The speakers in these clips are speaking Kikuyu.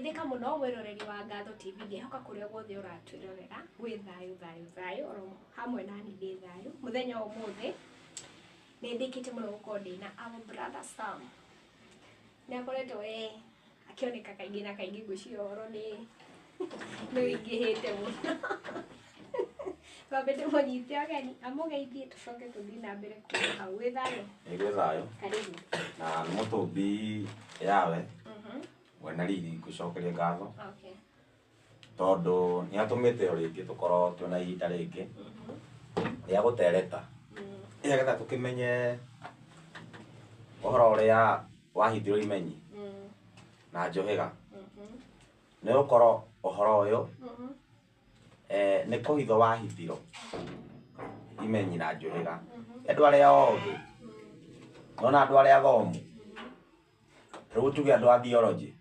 Geithĩka mũno mwĩroreri wa Ngatho TV, ngĩhoka kũrĩa guothe ũratwĩrorera gwĩ thayũ thayũ thayũ, oro hamwe nani ndĩ thayũ. Mũthenya wa ũmũthĩ nĩ ndĩkĩte mũno gũkorwo ndĩna our brother Sam. Nĩ akoretwo akĩoneka kaingĩ na kaingĩ, ngwĩciria ũhoro nĩ ũingĩhĩte mũno. Twambe tũmũnyite ũgeni amũgeithie, tũcoke tũthiĩ na mbere kuma hau. Wĩ thayũ? Nĩ gwĩ thayũ. Karibu. Na nĩ mũtũmbi yawe mwene riri ngũcokeria ngatho tondũ nĩ atũmĩte o rĩngĩ tũkorwo twĩna ihinda rĩngĩ rĩa gũtereta nĩgetha tũkĩmenye ũhoro ũrĩa wahithirwo imenyi na njũhĩga, nĩ gũkorwo ũhoro ũyũ nĩ kũhithwo wahithirwo imenyi na njũhĩga. Andũ arĩa ogĩ nona andũ arĩa athomu, rĩu tuge andũ a theology,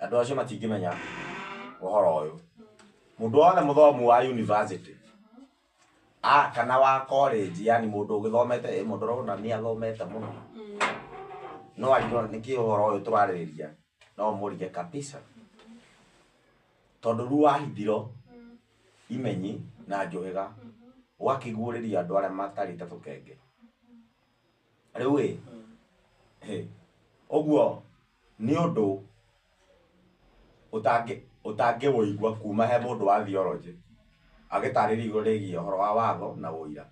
andũ acio matingĩmenya ũhoro ũyũ. Mũndũ wothe mũthomu wa university kana wa college, yani mũndũ ũgĩthomete, mũndũ ũrona nĩ athomete mũno, no arigwo nĩkĩ ũhoro ũyũ tũrarĩrĩria, no ũmũrige kabisa, tondũ rĩu wahithirwo imenyi na njũhĩga, ũgakĩguũrĩria andũ arĩa matarĩ ta tũkenge. Rĩu ĩ ũguo nĩ ũndũ ũtangĩwũigua kuma he mũndũ wa theology agĩtarĩria igũrũ rĩgiĩ ũhoro wa watho na ũira,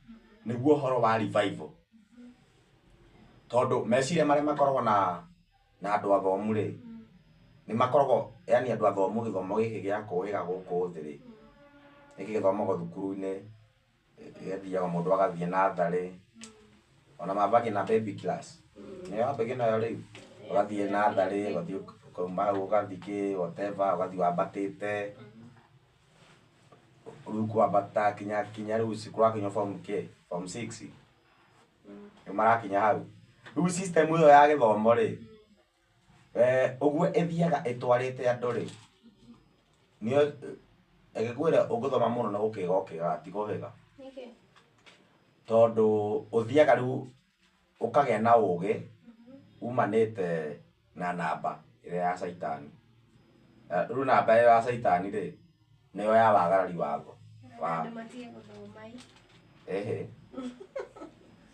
nĩguo ũhoro wa revival, tondũ meciria marĩa makoragwo na andũ athomu rĩ, nĩ makoragwo yani andũ athomu gĩthomo gĩkĩ gĩa kũhĩga gũkũ thĩ rĩ, gĩkĩ gĩthomagwo thukuru-inĩ, gĩathiaga mũndũ agathiĩ natharĩ, ona mambagia na baby class, nĩyo wambagia nayo rĩu, ũgathiĩ natharĩ, ũgathiĩ ũkauma hau ũgathiĩ kĩ whatever, ũgathiĩ wambatĩte rĩu kwambata kinya rĩu kũrakinya form kĩ, form 6 nĩ marakinya hau. Rĩu system ĩyo ya gĩthomo rĩ, ũguo ĩthiaga ĩtwarĩte andũ rĩ, nĩyo ĩgĩkwĩra ũngĩthoma mũno nĩ gũkĩga ũkĩgaga, ti kũhĩga. Nĩkĩ? Tondũ ũthiaga rĩu ũkagĩa na ũgĩ umanĩte na namba ĩrĩa ya caitani. Rĩu namba ĩyo ya caitani rĩ, nĩyo ya wagarari watho wa Andũ matige gũthoma ĩ. Ehe,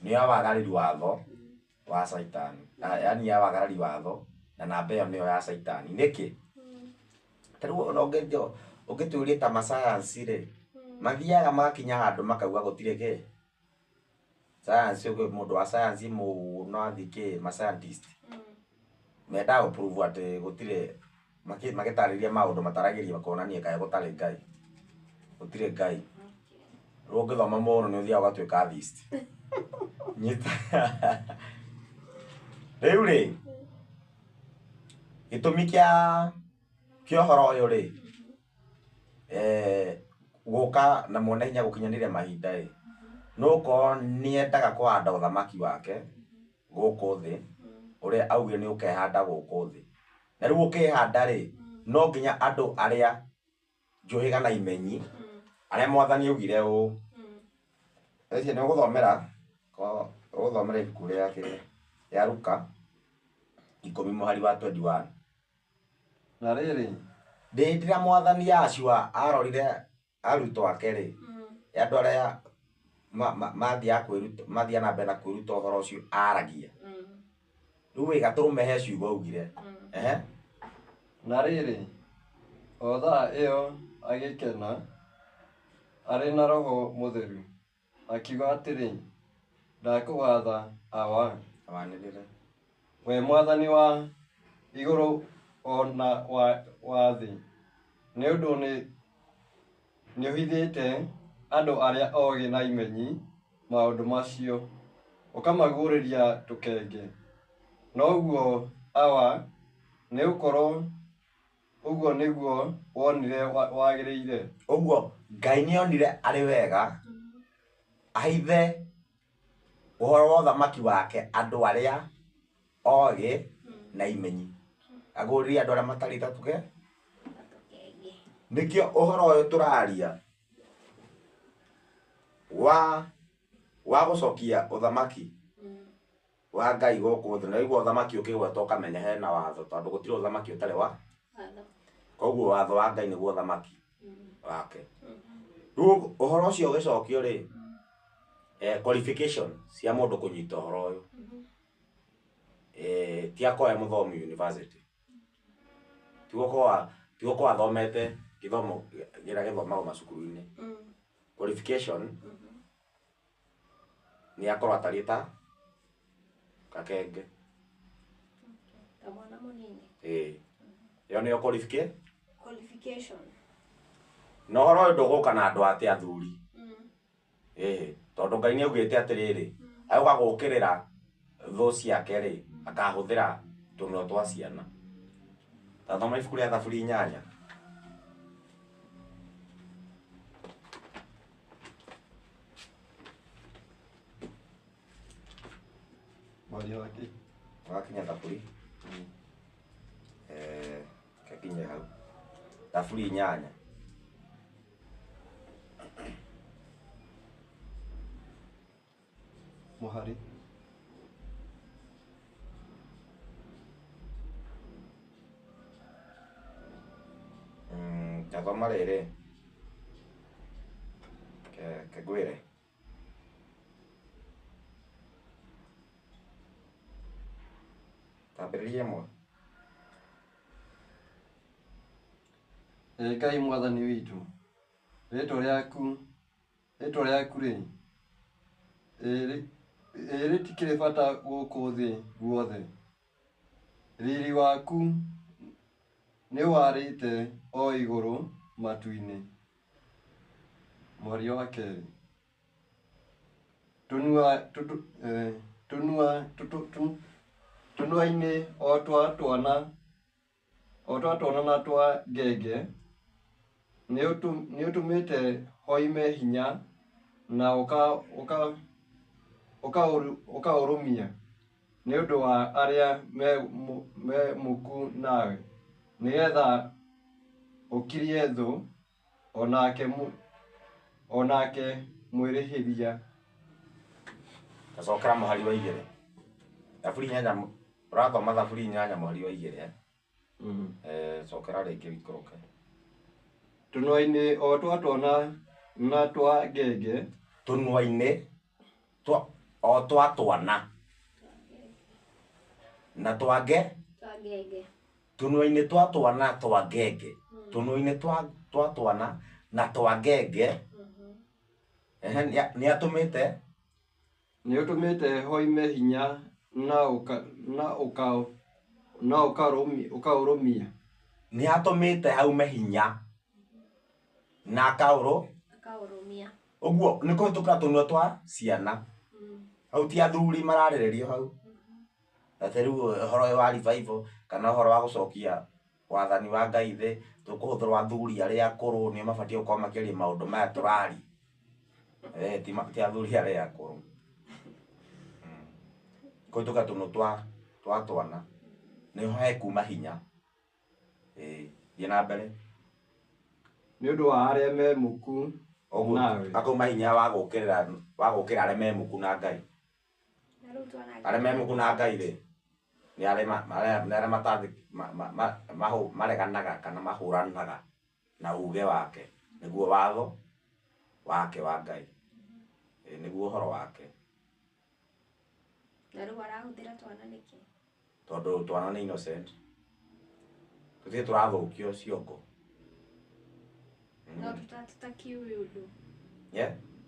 nĩyo ya wagarari watho wa caitani, yani ya wagarari watho, na namba ĩyo nĩyo ya caitani. Nĩkĩ? Ta rĩu ona ũngĩtuĩria ta masayansi rĩ, mathiaga magakinya handũ makauga gũtirĩ kĩ science. Mũndũ wa science mũno athiĩ kĩ ma scientist mendaga gũ prove atĩ gũtirĩ, magĩtarĩria maũndũ mataragĩria kuonania kaĩ gũtarĩ Ngai, gũtirĩ Ngai. Rĩu ũngĩthoma mũno nĩ ũthiaga ũgatuĩka atheist. Nyita rĩu rĩ, gĩtũmi kĩa ũhoro ũyũ rĩ, gũka na mwene hinya gũkinyanĩria mahinda ĩ, nĩ gũkorwo nĩendaga kũhanda ũthamaki wake gũkũ thĩ, ũrĩa augire nĩ ũkehanda gũkũ thĩ. Na rĩu ũkĩhanda rĩ, no nginya andũ arĩa njũhĩga na imenyi, arĩa mwathani augire ũũ. Eci nĩ ũgũthomera, ũgũthomera ibuku rĩa kĩrĩa rĩa Luka 10 mũhari wa 21. Na rĩrĩ, hĩndĩ ĩrĩa mwathani Yahshua arorire arutwo ake rĩ, andũ arĩa mathiaga kwĩruta, mathiaga na mbere na kwĩruta ũhoro ũcio aragia, rĩu ĩ gatũrũme he ciugo augire. Ehe. Na rĩrĩ, o thaa ĩyo agĩkena arĩ na Roho Mũtheru, akiuga atĩrĩ, "Ndakũgatha, Awa, wanĩrĩre, we Mwathani wa igũrũ o na wa thĩ, nĩ ũndũ nĩũhithĩte andũ arĩa ogĩ na imenyi maũndũ macio, ũkamaguũrĩria tũkenge. Noguo, Awa, nĩgũkorwo ũguo nĩguo wonire wagĩrĩire." Ũguo Ngai nĩ onire arĩ wega ahithe ũhoro wa ũthamaki wake andũ arĩa ogĩ na imenyi, agũrĩrie andũ arĩa matarĩ ta tuge. Tũkenge. Nĩkĩo ũhoro ũyũ tũraria wa gũcokia ũthamaki. wa Ngai gũkũ thĩ na ũguo ũthamaki ũkĩgwetwo ũkamenya hena watho tondũ gũtirĩ ũthamaki ũtarĩ wa Watho. Koguo watho wa Ngai nĩguo ũthamaki wake. Rĩu ũhoro ũcio ũgĩcokio rĩ, qualification cia mũndũ kũnyita ũhoro ũyũ, ti akorwo e mũthomi university, ti gũkorwo athomete gĩthomo kĩrĩa gĩthomagwo macukuru-inĩ. Qualification nĩ akorwo atariĩ ta gakenge. Ta mwana mũnini. Ĩĩ. Ĩyo nĩyo qualification. Na ũhoro ũyũ ndũgũka na andũ atĩ athuri. Ĩĩ, tondũ Ngai nĩ augĩte atĩrĩrĩ, agũka gũkĩrĩra thũ ciake rĩ, akahũthĩra tũnua twa ciana. Ta thoma ibuku rĩa Thaburi 8. Mwaria wake. Wakinya Thaburi. Kakinye hau. Thaburi 8. Mũhari. Tathoma rĩrĩ. Ke ngwĩre. Tambĩrĩria ĩmwe. Ĩ Ngai mwathani witũ, rĩtwa rĩaku rĩ, ĩ rĩtikĩrĩ bata gũkũ thĩ guothe. Riri waku nĩwarĩte o igũrũ matu-inĩ. Mũhari wa kerĩ. Tũnua-inĩ o twa twana na twa ngenge nĩũtũmĩte hoime hinya na ũkaũrũmia nĩ ũndũ wa arĩa me muku nawe, nĩgetha ũkirie thũ onake mwĩrĩhĩria. Tacokera mũhari wa 2. Thaburi 8, ũrathoma Thaburi 8 mũhari wa 2. Cokera rĩngĩ wĩikũrũke. Tũnua-inĩ o twa twana na twa ngenge. Tũnua-inĩ o twa twana na twa ngenge. Tũnua-inĩ twa twana twa ngenge. Tũnua-inĩ twa twana na twa ngenge. Nĩ atũmĩte. Nĩ ũtũmĩte hoime hinya na ũkaũrũmia. Nĩ atũmĩte haume hinya na akaũrũmia. Ũguo nĩ kũhĩtũkĩra tũnua twa ciana. Hau ti athuri mararĩrĩrio hau. Atĩ rĩu ũhoro ũyũ wa revival kana ũhoro wa gũcokia wathani wa Ngai thĩ tũkũhũthĩrwo athuri arĩa akũrũ nĩo mabatiĩ gũkorwo makĩaria maũndũ maya tũraria. Ti athuri arĩa akũrũ. Kũhĩtũkĩra tũnua twa twana nĩho hekuma hinya. Thiĩ na mbere. Nĩ ũndũ wa arĩa me muku nawe. Akauma hinya wa gũkĩrĩra arĩa me muku na Ngai. Arĩa me muku na Ngai rĩ, nĩ arĩa mareganaga kana mahũranaga na uge wake, nĩguo watho wake wa Ngai. Nĩguo ũhoro wake. Na rĩu arahũthĩra twana nĩkĩ? Tondũ twana nĩ innocent. Tũtirĩ tũrathũkio ciongo. No tũtakiũĩ ũndũ.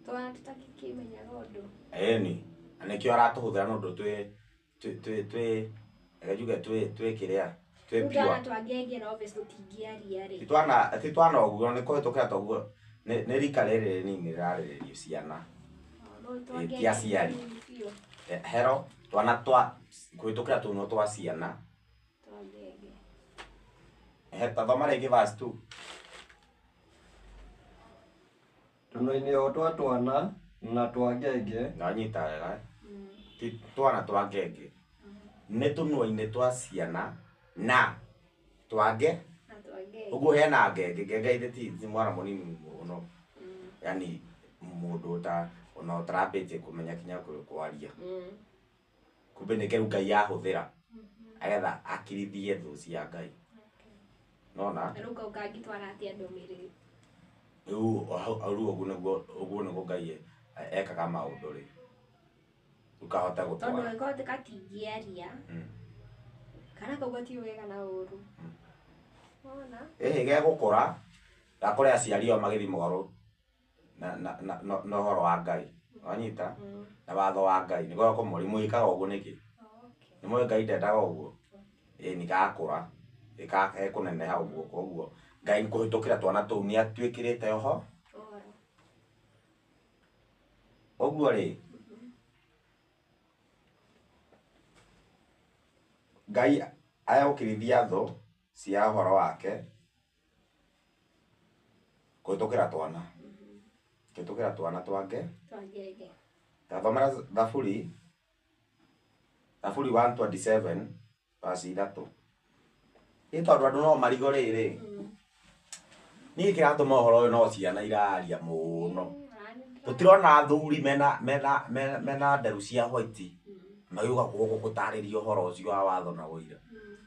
Twana tũtakĩmenyaga ũndũ. Ĩni, na nĩkĩo aratũhũthĩra nĩ ũndũ twĩ reke njuge twĩ kĩrĩa, twĩ Rĩu pure. Twana twa ngenge na obvious tũtingĩaria rĩ. Ti twana ũguo, nĩ kũhĩtũkĩra toguo. Nĩ rika rĩrĩ rĩnini rĩrarĩrĩrio ciana. Ti aciari. Hero, twana twa kũhĩtũkĩra tũnua twa ciana. Twa ngenge. Ta thoma rĩngĩ verse 2. Tũnua-inĩ o twa twana na twa ngenge. Na nyita wega. Ti twana twa ngenge. Nĩ tũnua-inĩ twa ciana na twa nge. Na twa ngenge. Ũguo hena ngenge, ngenge ithe ti mwana mũnini mũno. Yaani mũndũ ona ũtarambĩtie kũmenya kinya kwaria. Kumbe nĩ kĩrũ Ngai ahũthĩra agetha akirithie thũ cia Ngai. Nona Rĩu kau kangĩtwara atĩa ndũmĩrĩri? Rĩu rĩu ũguo nĩguo, ũguo nĩguo Ngai ekaga maũndũ rĩ, ũkahota Tondũ gũtwara. angĩkorwo gatingĩaria, kana kau gatiũĩ wega na ũru. Wona? Ĩhĩ gegũkũra gakũre aciari ao magĩthiĩ mũgarũ na na na na ũhoro wa Ngai. Wanyita? Na watho wa Ngai nĩguo kũmũria mwĩkaga ũguo nĩkĩ? Okay. Nĩ mũĩ Ngai ndendaga ũguo? Ĩĩ nĩ gakũra gekũneneha ũguo, koguo Ngai kũhĩtũkĩra twana tũu nĩ atuĩkĩrĩte oho Ũhoro. Ũguo rĩ, Ngai egũkirithia thũ cia ũhoro wake kũhĩtũkĩra twana, kũhĩtũkĩra twana twake. Twa ngenge. Tathomera Thaburi 127 verse 3. Ĩ tondũ andũ no marigo rĩrĩ, niĩ kĩratũma ũhoro ũyũ no ciana iraria mũno. Tũtirona athuri mena mena mena mena nderu cia white magĩũka gũkũ gũtarĩria ũhoro ũcio wa watho na ũira.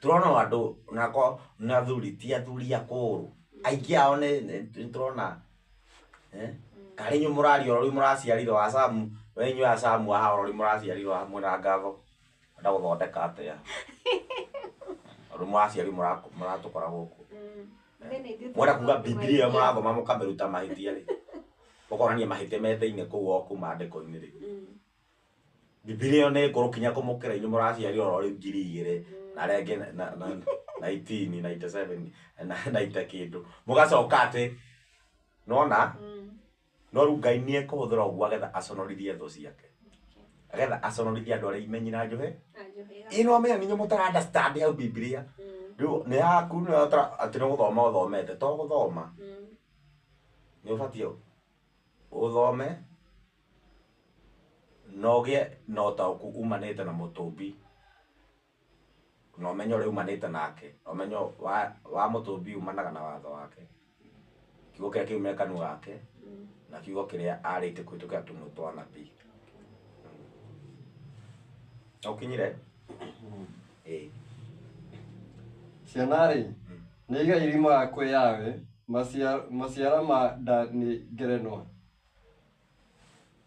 Tũrona o andũ nako nĩ athuri, ti athuri akũrũ. Aingĩ ao nĩ tũrona karĩ inyuĩ mũraria oro rĩu mũraciarirwo Asamu, we inyuĩ Asamu haha oro rĩu mũraciarirwo hamwe na ngatho. Enda gũthondeka atĩa? Rĩu mũraciarirwo mũratũkora gũkũ. Mwenda kuga Bibilia ĩyo mũrathoma mũkamĩruta mahĩtia rĩ, mũkonania mahĩtia me thĩinĩ kũu o kũu maandĩko-inĩ rĩ. Bibilia ĩyo nĩ ngũrũ kinya kũmũkĩra inyuĩ mũraciarirwo oro rĩu 2000 na arĩa angĩ na 1997 na 90 kĩndũ. Mũgacoka atĩ nĩwona? No rĩu Ngai nĩ ekũhũthĩra ũguo agetha aconorithie thũ ciake. Agetha aconorithie andũ arĩa imenyi na njũhĩ. Ĩ no amenya nĩ inyuĩ mũtara understand hau Bibilia. Rĩu nĩ yaku nĩ atĩ nĩ gũthoma ũthomete, to gũthoma. Nĩ ũbatiĩ ũthome na ũgĩe na ũtaũku umanĩte na mũtũmbi, na ũmenyo ũrĩa umanĩte nake, na ũmenyo wa mũtũmbi umanaga na watho wake, kiugo kĩrĩa kiumire kanua gake, na kiugo kĩrĩa arĩtie kũhĩtũkĩra tũnua twa nabii. Ũkinyire? Ĩĩ. Ciana-rĩ, nĩ igai riumaga kwĩ Yahweh, maciaro ma nda nĩ ngerenwa.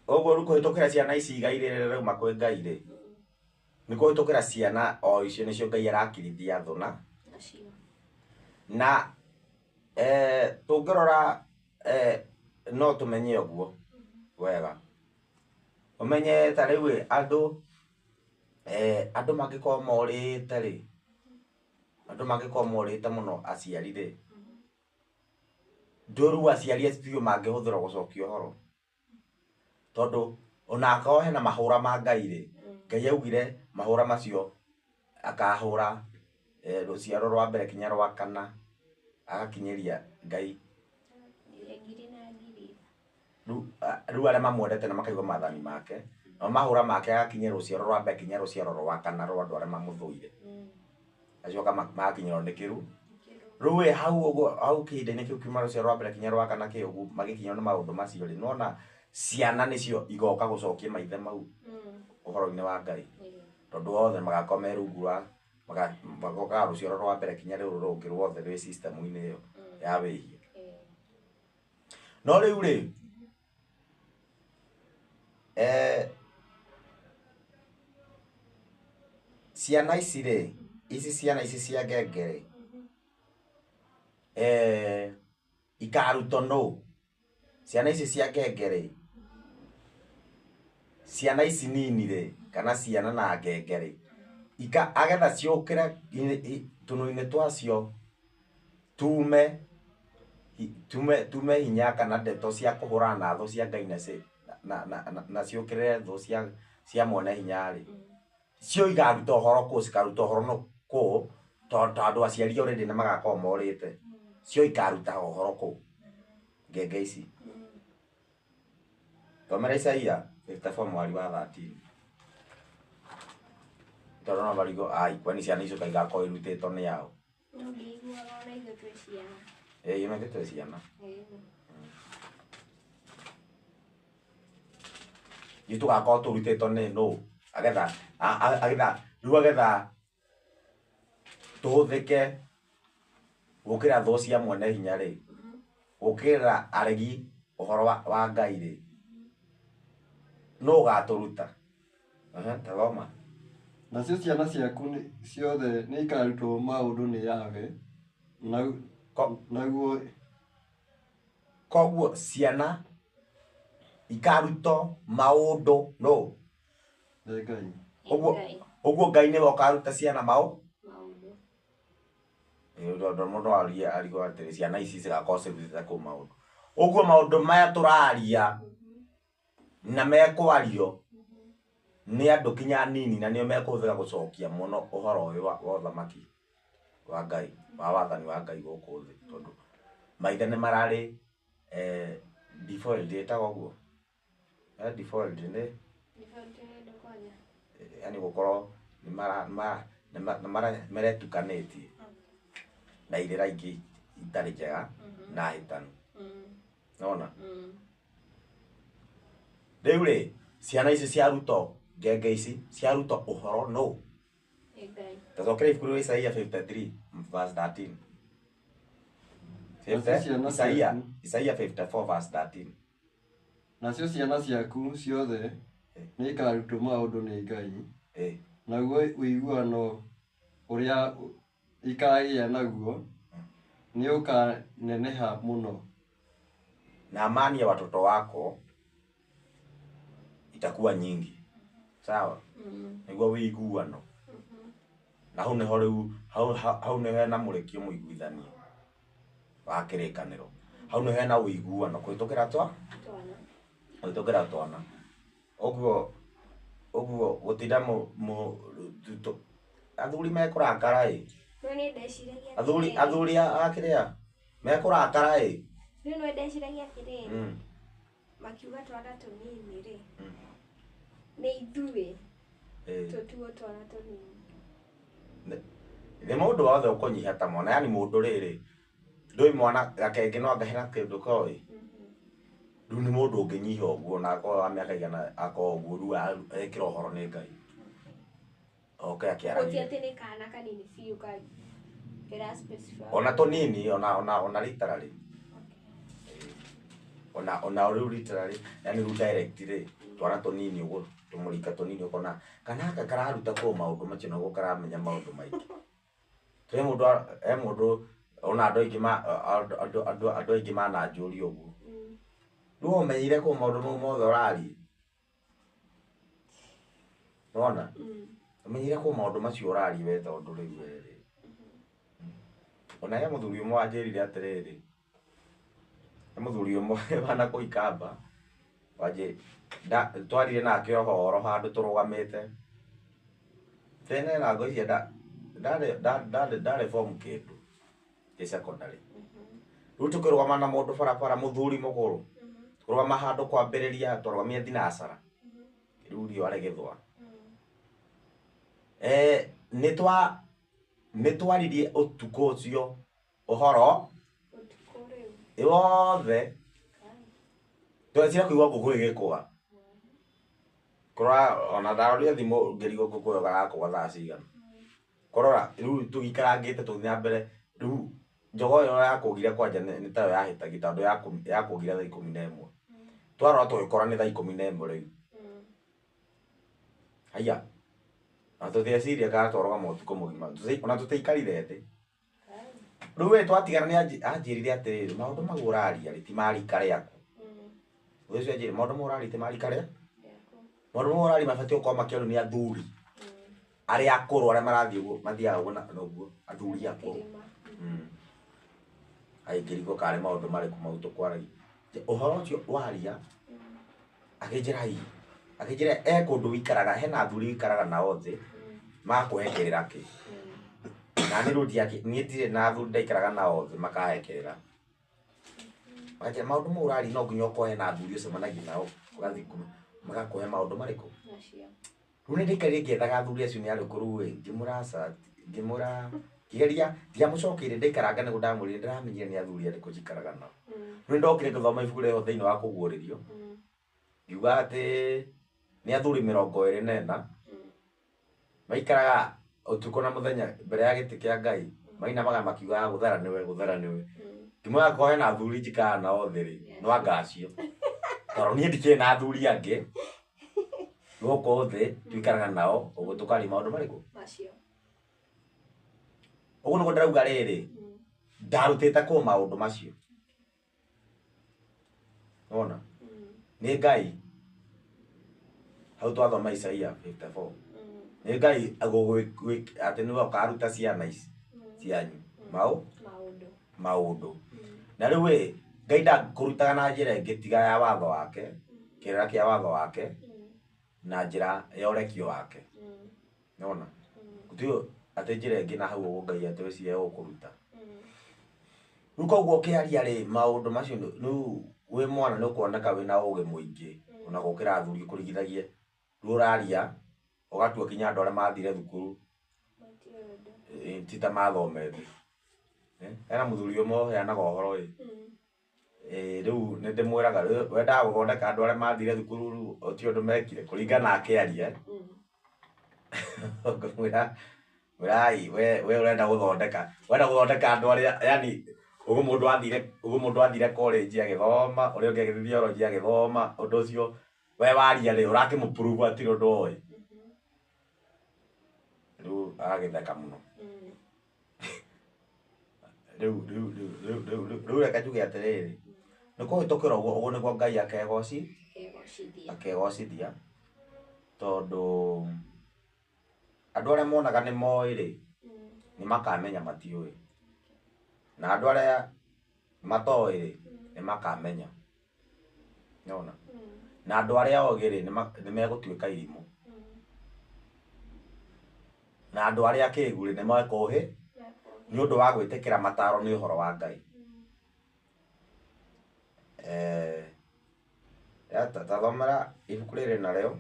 Ũguo rĩu kũhĩtũkĩra ciana ici igai rĩrĩ rĩrauma kwĩ Ngai rĩ, nĩ kũhĩtũkĩra ciana o icio nĩcio Ngai arakirithia thũ na na tũngĩrora no tũmenye ũguo wega. Ũmenye ta rĩu andũ andũ mangĩkorwo morĩte rĩ, andũ mangĩkorwo morĩte mũno aciari rĩ, ndũĩ rĩu aciari acio biũ mangĩhũthĩrwo gũcokia ũhoro. Tondũ onakorwo hena mahũra ma Ngai rĩ, Ngai augire mahũra macio akahũra rũciaro rwa mbere kinya rwa kana, agakinyĩria Ngai. Ngiri na ngiri. Rĩu arĩa mamwendete na makaigua maathani make, nao mahũra make agakinyia rũciaro rwa mbere kinya rũciaro rwa kana rwa andũ arĩa mamũthũire. Acoka magakinyĩrwo nĩ kĩru. Rĩu ĩ hau ũguo, hau kĩhinda-inĩ kĩu kiuma rũciaro rwa mbere kinya rwa kana kĩ ũguo magĩkinyĩrwo nĩ maũndũ macio rĩ, nĩwona ciana nĩcio igoka gũcokia maithe mau ũhoro-inĩ wa Ngai. Tondũ othe magakorwo me rungu rwa magokaga rũciaro rwa mbere kinya rũrũ rũngĩ ruothe rwĩ system-inĩ ĩyo ya wĩhia. No rĩu rĩ, ciana ici rĩ, ici ciana ici cia ngenge rĩ, ikarutwo nũ? Ciana ici cia ngenge rĩ, ciana ici nini rĩ, kana ciana na ngenge rĩ, agetha ciũkĩre tũnua-inĩ twacio tume tume hinya kana ndeto cia kũhũrana na thũ cia Ngai na ciũkĩrĩre thũ cia mwene hinya rĩ, cio ikaruta ũhoro kũ? Cikaruta ũhoro no kũ? Tondũ aciari already nĩ magakorwo morĩte. Cio ikaruta ũhoro kũ? Ngenge ici. Thomera Isaia 54 mwari wa 13. Tondũ no marigo ai kwani ciana icio igakorwo irutĩtwo nĩ ao. No ngĩiguaga ona ithuĩ twĩ ciana. Ĩĩ ona ithuĩ twĩ ciana. Ithuĩ tũgakorwo tũrutĩtwo nĩ nũ? Agetha agetha rĩu agetha tũhũthĩke gũkĩra thũ cia mwene hinya rĩ, gũkĩra aregi ũhoro wa Ngai rĩ, nũ ũgatũruta? Tathoma. Nacio ciana ciaku ciothe nĩikarutwo maũndũ nĩ Yahweh, naguo koguo ciana ikarutwo maũndũ nũ? Nĩ Ngai. Ũguo Ngai nĩwe ũkaruta ciana maũndũ. Tondũ mũndũ arie arigwo atĩrĩ ciana ici cigakorwo cirutĩte kũ maũndũ. Ũguo maũndũ maya tũraria na mekwario nĩ andũ kinya nini na nĩo mekũhũthĩka gũcokia mũno ũhoro ũyũ wa ũthamaki wa Ngai, wa wathani wa Ngai gũkũ thĩ, tondũ maithe nĩ mararĩ default ĩtagwo ũguo, default nĩ yani gũkorwo nĩ maretukanĩtie na irĩra ingĩ itarĩ njega na hĩtanu. Nona rĩu rĩ, ciana ici cia Ruto, ngenge ici cia Ruto ũhoro no tacokera ibuku rĩa Isaia 53 verse 13. Isaia 54 verse 13. Nacio ciana ciaku ciothe nĩikarutwo maũndũ nĩ Ngai, naguo ũiguano ũrĩa ikagĩa naguo nĩũkaneneha mũno. Na amani ya watoto wako itakuwa nyingi. Sawa? Nĩguo ũiguano. Na hau nĩho rĩu hau nĩho hena mũrekio mũiguithania wa kĩrĩkanĩro. Hau nĩho hena ũiguano kũhĩtũkĩra kũhĩtũkĩra twana. Ũguo ũguo gũtinda athuri mekũrakara ĩ. Athuri a kĩrĩa mekũrakara ĩ. Rĩu no ndeciragia atĩrĩrĩ, makiuga twana tũnini rĩ, nĩ ithuĩ tũtuo twana tũnini. Nĩ mũndũ wothe ũkũnyiha ta mwana, yani mũndũ rĩrĩ ndũĩ mwana gakenge no angahera kĩndũ koĩ. Rĩu nĩ mũndũ ũngĩnyiha ũguo na akorwo wa mĩaka igana akorwo ũguo rĩu ekĩra ũhoro nĩ Ngai. Oke akĩaragia. Gũtirĩ atĩ nĩ kana kanini biũ ka ĩra specify. Ona tũnini ona literally. Ona rĩu literally, yani rĩu direct rĩ, twana tũnini ũguo tũmũrika tũnini ũkona kana gaka kararuta kũ maũndũ macio na ũguo karamenya maũndũ maingĩ. He mũndũ ona andũ aingĩ andũ aingĩ mananjũria ũguo. Rĩu ũmenyire kũ maũndũ mau mothe ũraria? Nĩwona? Ũmenyire kũ maũndũ macio ũraria we tondũ rĩu we rĩ. Ona he mũthuri ũmwe wanjĩrire atĩrĩrĩ, he mũthuri ũmwe wana kũu Ikamba twarire nake ũhoro handũ tũrũgamĩte. Tene na ngwĩciria ndarĩ form kĩndũ ndĩ secondary. Rĩu tũkĩrũgama na mũndũ barabara mũthuri mũkũrũ, kũrũgama handũ kwambĩrĩria twarũgamire thinacara, rĩu riũa rĩgĩthũa. Nĩ twaririe ũtukũ ũcio ũhoro wothe, twecire kũigua ngũkũ ĩgĩkũga. Kũrora ona ndarorire thimũ ngĩrigwo ngũkũ ĩyo ĩgakũga thaa cigana. Kũrora rĩu tũikarangĩte tũgĩthiĩ na mbere, rĩu njogo ĩyo yakũgire kwanja nĩ tayo yahĩtagia tondũ yakũgire thaa 11. Twarora tũgĩkora nĩ thaa 11 rĩu. Haiya, na tũtieciria kana twarũgama ũtukũ mũgima, ona tũtiaikarire thĩ. Rĩu we twatigana nĩ anjĩrire atĩrĩrĩ, maũndũ mau ũraria rĩ ti ma rika rĩaku. Ũndũ ũcio anjĩrire maũndũ mau ũraria ti ma rika rĩaku. Maũndũ mau ũraria mabatiĩ gũkorwo makĩario nĩ athuri arĩa akũrũ arĩa marathiĩ ũguo mathiaga ũguo na ũguo athuri akũrũ. Aingĩrigwo karĩ maũndũ marĩkũ mau tũkwaragia. Ũhoro ũcio waria akĩnjĩra ĩ, akĩnjĩra e kũndũ wĩikaraga hena athuri wĩikaraga nao thĩ magakũhe kĩrĩra kĩ. Na niĩ rĩu niĩ ndirĩ na athuri ndaikaraga nao thĩ makahe kĩrĩra. Makanjĩra maũndũ mau ũraria no nginya ũkorwo hena athuri ũcemanagia nao ũgathiĩ magakũhe maũndũ marĩkũ. Rĩu nĩ ndaikarire ngĩethaga athuri acio nĩ arĩkũ rĩu ĩ, ngĩmũra aca, ngĩmũra ngĩgeria ndiamũcokeire ndaikaranga nĩguo ndamwĩrire ndĩramenyire nĩ athuri arĩkũ njikaraga nao. Rĩu nĩndokire ngĩthoma ibuku rĩho thĩinĩ wa kũguũrĩrio, ngiuga atĩ nĩ athuri 24 Maikaraga ũtukũ na mũthenya mbere ya gĩtĩ kĩa Ngai mainamaga makiugaga gũthera nĩwe gũthera nĩwe. Ngĩmwĩra akorwo hena athuri njikaraga nao thĩ rĩ no anga acio tondũ niĩ ndikĩrĩ na athuri angĩ gũkũ thĩ tuikaraga nao ũguo tũkaria maũndũ marĩkũ Macio. Ũguo nĩguo ndĩrauga rĩrĩ ndarutĩte kũ maũndũ macio wona nĩ Ngai hau twathoma Isaia 54 nĩ Ngai atĩ nĩwe ũkaruta ciana ici cianyu Maũndũ. Maũndũ na rĩu ĩ Ngai ndakũrutaga na njĩra ĩngĩ tiga ya watho wake kĩrĩra kĩa watho wake na njĩra ya ũrekio wake nĩwona gũtirĩ atĩ njĩra ĩngĩ na hau ũguo Ngai atĩ wĩcirie gũkũruta rĩu koguo ũkĩaria rĩ maũndũ macio rĩu wĩ mwana nĩ ũkuoneka wĩna ũgĩ mũingĩ ona gũkĩra athuri kũringithagie rĩu ũraria ũgatua kinya andũ arĩa mathire thukuru ti ta mathomete. Hena mũthuri ũmwe ũheanaga ũhoro ĩ rĩu nĩ ndĩmwĩraga wendaga gũthondeka andũ arĩa mathire thukuru rĩu ti ũndũ mekire kũringana na akĩaria ngũmwĩra mwĩrai we ũrenda gũthondeka wenda gũthondeka andũ arĩa yani ũguo mũndũ athire college agĩthoma ũrĩa ũngĩ agĩthiĩ theology agĩthoma ũndũ ũcio we waria rĩ ũrakĩmũ-prove hatirĩ ũndũ oĩ rĩu agagĩtheka mũno rĩu rĩu rĩu rĩu rĩu rĩu reke njuge atĩrĩrĩ nĩ kũhĩtũkĩra ũguo ũguo nĩguo Ngai akegoci Akegocithia. Akegocithia tondũ andũ arĩa monaga nĩ moĩ rĩ nĩ makamenya matiũĩ na andũ arĩa matoĩ rĩ nĩ makamenya nĩwona na andũ arĩa ogĩ rĩ nĩ megũtuĩka irimũ na andũ arĩa akĩgu rĩ nĩ mekũhĩ nĩ ũndũ wa gwĩtĩkĩra mataro nĩ ũhoro wa Ngai. Tathomera ibuku rĩrĩ narĩo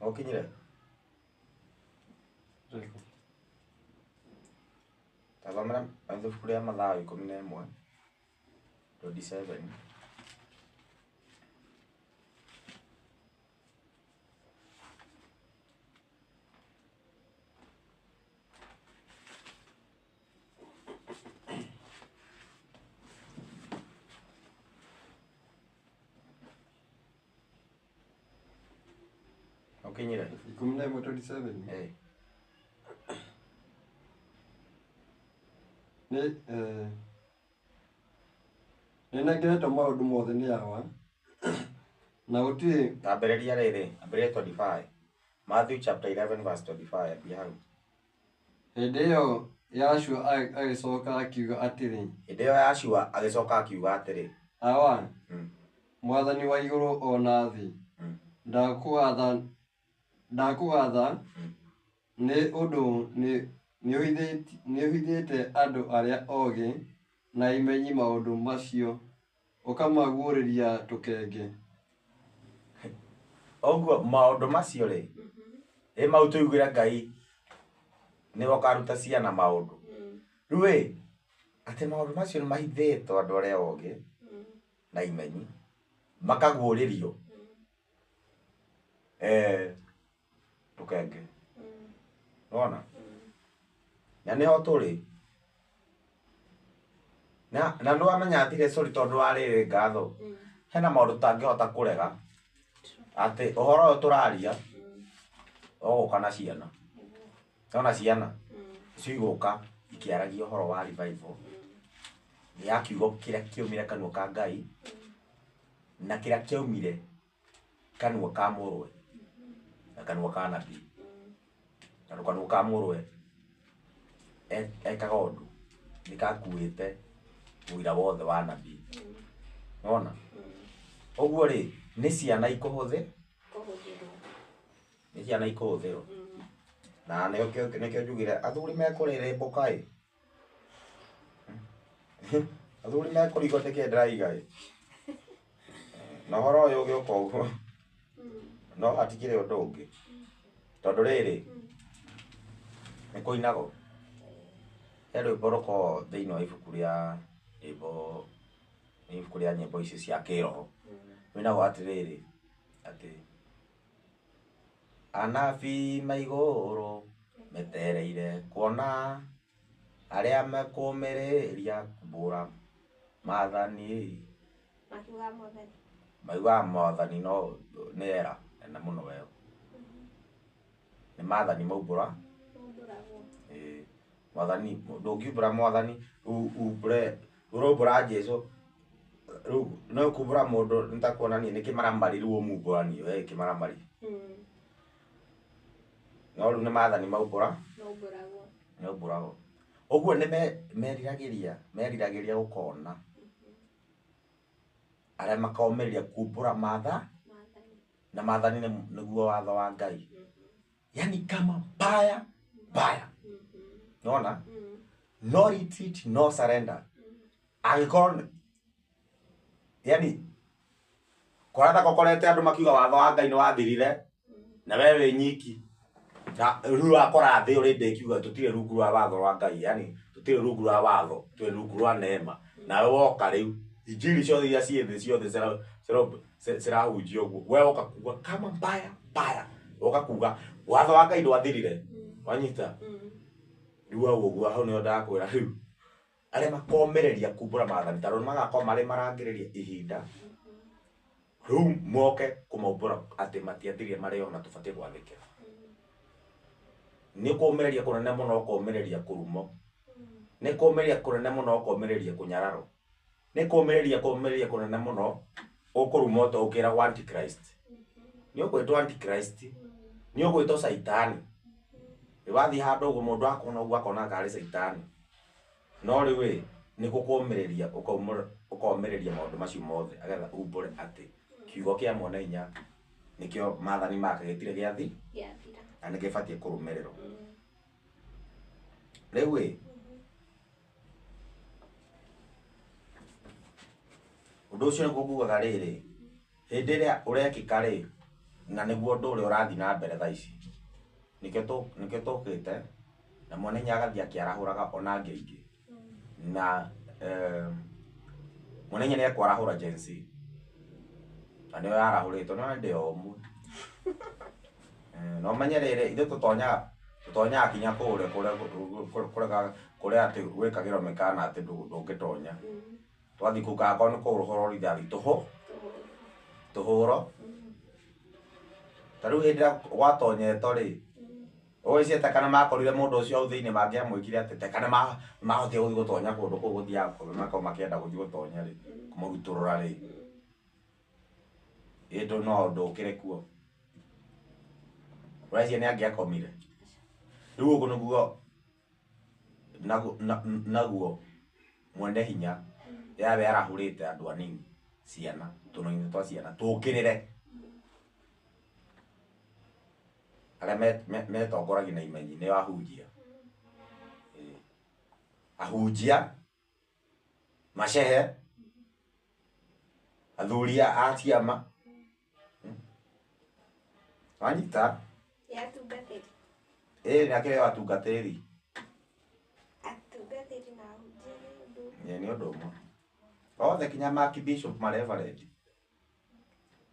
ũkinyire tathomera ibuku rĩa Mathayo 11:27. Ũkinyire 11:27. Eh. Nĩ nĩnengeretwo maũndũ mothe nĩ Awa na gũtirĩ Ambĩrĩria rĩrĩ ambĩrĩria 25 Matthew chapter 11 verse 25 ambia hau. Hĩndĩ ĩyo Yahshua agĩcoka akiuga atĩrĩ Hĩndĩ ĩyo Yahshua agĩcoka akiuga atĩrĩ Awa mwathani wa igũrũ o na thĩ ndakũgatha nĩ ũndũ nĩũhithĩte andũ arĩa ogĩ na imenyi maũndũ macio ũkamaguũrĩria tũkenge. Ũguo maũndũ macio rĩ ĩ mau tũiguĩre Ngai nĩwe ũkaruta ciana maũndũ rĩu ĩ atĩ maũndũ macio nĩ mahithĩtwo andũ arĩa ogĩ na imenyi makaguũrĩrio tũkenge nĩwona na nĩho tũrĩ na nĩwamenya atire sorry tondũ wa rĩrĩ ngatho hena maũndũ tũtangĩhota kũrega atĩ ũhoro ũyũ tũraria ũgũka na ciana nona ciana icio igũka ikĩaragia ũhoro wa revival ya kiugo kĩrĩa kĩaumire kanua ka Ngai na kĩrĩa kĩaumire kanua ka mũrũwe na kanua ka nabii tondũ kanua ka mũrũwe ekaga ũndũ nĩ kakuĩte ũira wothe wa nabii nĩwona ũguo rĩ nĩ ciana ikũhũthĩrwo nĩ ciana ikũhũthĩrwo na nĩkĩo njugire athuri mekũrĩrĩmbũka ĩ athuri mekũrigwo nĩkĩĩ ndĩraiga ĩ na ũhoro ũyũ ũgĩũka ũguo no hatikĩrĩ ũndũ ũngĩ tondũ rĩrĩ nĩ kũinagwo He rwĩmbo rũkoragwo thĩinĩ wa ibuku rĩa nyĩmbo, nĩ ibuku rĩa nyĩmbo ici cia kĩroho. Rũinagwo atĩrĩrĩ, atĩ anabii maigũrũ metereire kuona arĩa mekũmĩrĩria kumbũra maathani. Makiugaga mwathani. Maugaga mwathani no nĩ era nene mũno weũ. Nĩ maathani maumbũra. Maumbũragwo. Ĩĩ mwathani ndũngiumbũra mwathani umbũre ũraumbũra Jesũ rĩu no kumbũra mũndũ nĩ ta kuonania nĩ kĩmaramari rĩu ũmumbũranie we kĩmaramari. No rĩu nĩ maathani maumbũra. Maumbũragwo. Maumbũragwo. Ũguo nĩ meriragĩria gũkona arĩa makomĩrĩria kumbũra matha na maathani nĩguo watho wa Ngai. Yani kama mbaya mbaya. Nona? No retreat, no surrender. Angĩkorwo yani kũratha gũkorete andũ makiuga watho wa Ngai nĩ wathirire na we wĩ nyiki na rĩu wakora thĩ ũrĩ ĩkiuga tũtirĩ rungu rwa watho wa Ngai, yani tũtirĩ rungu rwa watho, twĩ rungu rwa neema. Nawe woka rĩu injiri ciothe iria ciĩ thĩ ciothe cirahunjio ũguo, we woka kuga kama mbaya mbaya, woka kuga watho wa Ngai ndwathirire. Wanyita? Rĩu hau ũguo hau nĩho ndakwĩra rĩu arĩa makomĩrĩria kumbũra maathani tondũ nĩmagakorwo marĩ marangĩrĩria ihinda rĩu moke kũmaumbũra atĩ matiathirire marĩ o na tũbatiĩ gwathĩkĩra. Nĩ kũmĩrĩria kũnene mũno ũkomĩrĩria kũrumwo. Nĩ kũmĩrĩria kũnene mũno ũkomĩrĩria kũnyararwo. Nĩ kũmĩrĩria kũnene mũno ũkũrumwo to ũkĩragwo antichrist. Nĩ ũgwĩtwo antichrist, nĩ ũgwĩtwo caitani. Wathiĩ handũ ũguo mũndũ akuona ũguo akona karĩ caitani. No rĩu ĩ nĩ gũkũmĩrĩria ũkomĩrĩria maũndũ macio mothe agetha umbũre atĩ kiugo kĩa mwene hinya nĩkĩo maathani make gĩtirĩ gĩathi Gĩathira. na nĩgĩbatiĩ kũrũmĩrĩrwo. Rĩu ĩ ũndũ ũcio nĩguo ngugaga rĩrĩ, hĩndĩ ĩrĩa ũrekĩka rĩ, na nĩguo ũndũ ũrĩa ũrathiĩ na mbere thaa ici, nĩkĩo tũkĩte na mwene hinya agathiĩ akĩarahũraga ona angĩ aingĩ. Na mwene hinya nĩ ekwarahũra Gen Z na nĩyo yarahũrĩtwo no ndĩ o ũmwe. No ũmenye rĩrĩ ithuĩ tũtonyaga kinya kũrĩa kũrĩa atĩ gwĩkagĩrwo mĩkana atĩ ndũngĩtonya. Twathiĩ kũu akorwo nĩ kũhũrwo rithathi tũhũrwo. Ta rĩu hĩndĩ ĩrĩa gwatonyetwo rĩ, ũgwĩciria ta kana makorire mũndũ ũcio hau thĩinĩ mangĩamwĩkire atĩ ta kana mahotire gũthiĩ gũtonya kũndũ kũu gũthiaga makorwo makĩenda gũthiĩ gũtonya rĩ, kũmũrutũrũra rĩ, ĩ no ũndũ ũkĩrĩ kuo. Ũreciria nĩ angĩakomire? Rĩu ũguo nĩguo naguo mwene hinya yawe arahũrĩte andũ anini ciana tũnini twa ciana tũkĩrĩre arĩa metongoragia na imenyi nĩo ahunjia. Ahunjia macehe athuri a ciama. Wanyita? Ya atungatĩri. Ĩĩ nĩ akĩrĩ atungatĩri. Atungatĩri na ahunjia nĩ ũndũ. Ĩĩ nĩ ũndũ ũmwe. Othe kinya ma bishop ma reverend.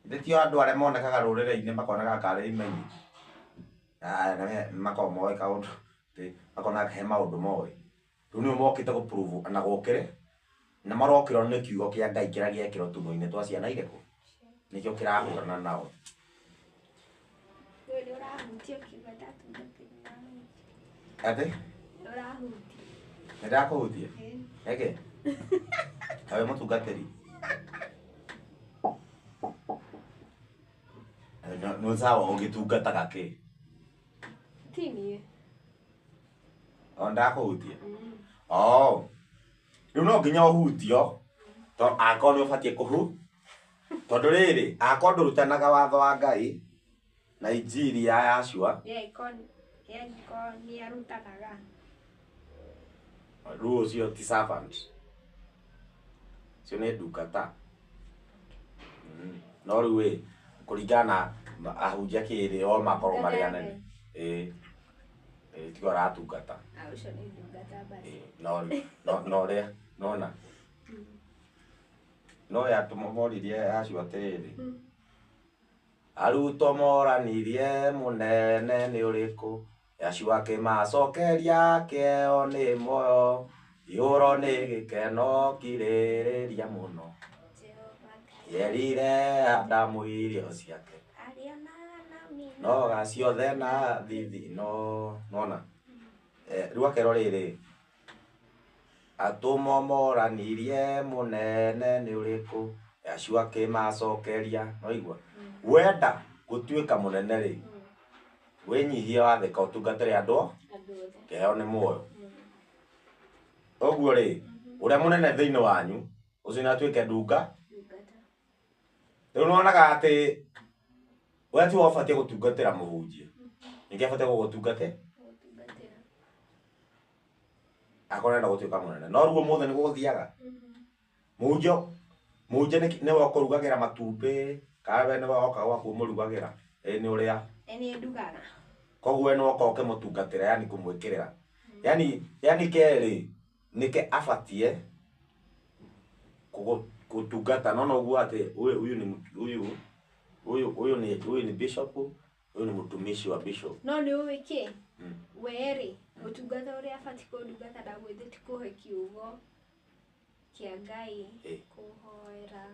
Ithe ti andũ arĩa monekaga rũrĩrĩ-inĩ makonekaga karĩ imenyi. Makoragwo moĩ kaũndũ, makonaga he maũndũ moĩ. Rĩu nĩo mokĩte gũ prove na gũkĩrĩ na marokĩrwo nĩ kiugo kĩa Ngai kĩrĩa gĩekĩrwo tũnua-inĩ twa ciana irĩkũ? Nĩkĩo kĩrahũrana nao. Rĩu nĩ ũrahutia ũkiuga atungatĩri na ahunjia. Atĩ? Nĩ ũrahutia. Nĩ ndakũhutia? Nĩkĩ? Kaĩ wĩ mũtungatĩri? Nĩ sawa ũgĩtungataga kĩ? Ti niĩ. O ndakũhutia? Oh. Rĩu no nginya ũhutio tondũ akorwo nĩ ũbatiĩ kũhu tondũ rĩrĩ akorwo ndũrutanaga watho wa Ngai na injiri ya Yahshua Ye nĩ arutanaga. Rĩu ũcio ti servant, ũcio nĩ ndungata. No rĩu ĩ kũringana na ahunjia kĩrĩ o makorwo marĩ anene. Ĩĩ. Tigo aratungata. Ah, ũcio nĩ ndungata basi. No no no rĩa nona. No yatũmoririe acio atĩrĩrĩ. Arutwo moranirie mũnene nĩ ũrĩkũ? Yahshua akĩmacokeria kĩeo nĩ muoyo, ihũro nĩ gĩkeno kirĩrĩria mũno. Jehova Ngai. Yerire Adamu irio ciake. Arĩonaga na mina. Noga ciothe na thithino nona. Rĩu akerwo rĩrĩ atũmwo moranirie mũnene nĩ ũrĩkũ? Yahshua akĩmacokeria noigua wenda gũtuĩka mũnene rĩ wĩnyihie wathĩka ũtungatĩre andũ Andũ othe. kĩheo nĩ muoyo. Ũguo rĩ ũrĩa mũnene thĩinĩ wanyu ũcio nĩ atuĩke ndunga. Ndungata. Rĩu nĩwonaga atĩ we tiwe ũbatiĩ gũtungatĩra mũhunjia, ningĩ abatiĩ gũgũtungatĩra Gũtungatĩra. akorwo nĩarenda gũtuĩka mũnene. No rĩu ũmũthĩ nĩguo gũthiaga. Mũhunjia mũhunjia nĩwe ũkũrugagĩra matumbĩ kana we nĩwe woka gwaku ũmũrugagĩra ĩ nĩ ũrĩa. Nĩ niĩ ndugaga. Koguo we nĩwe ũkoragwo ũkĩmũtungatĩra yani kũmwĩkĩrĩra. Yani yani kerĩ nĩke abatie gũtungata no noguo atĩ huyu huyu ni huyu huyu huyu ni huyu ni bishop, huyu ni mtumishi wa bishop. No nĩ ũĩ kĩ? We rĩ, ũtungata ũrĩa abatiĩ kũndungata ndagwĩthĩ ti kũhe kiugo kĩa Ngai, kũhoera.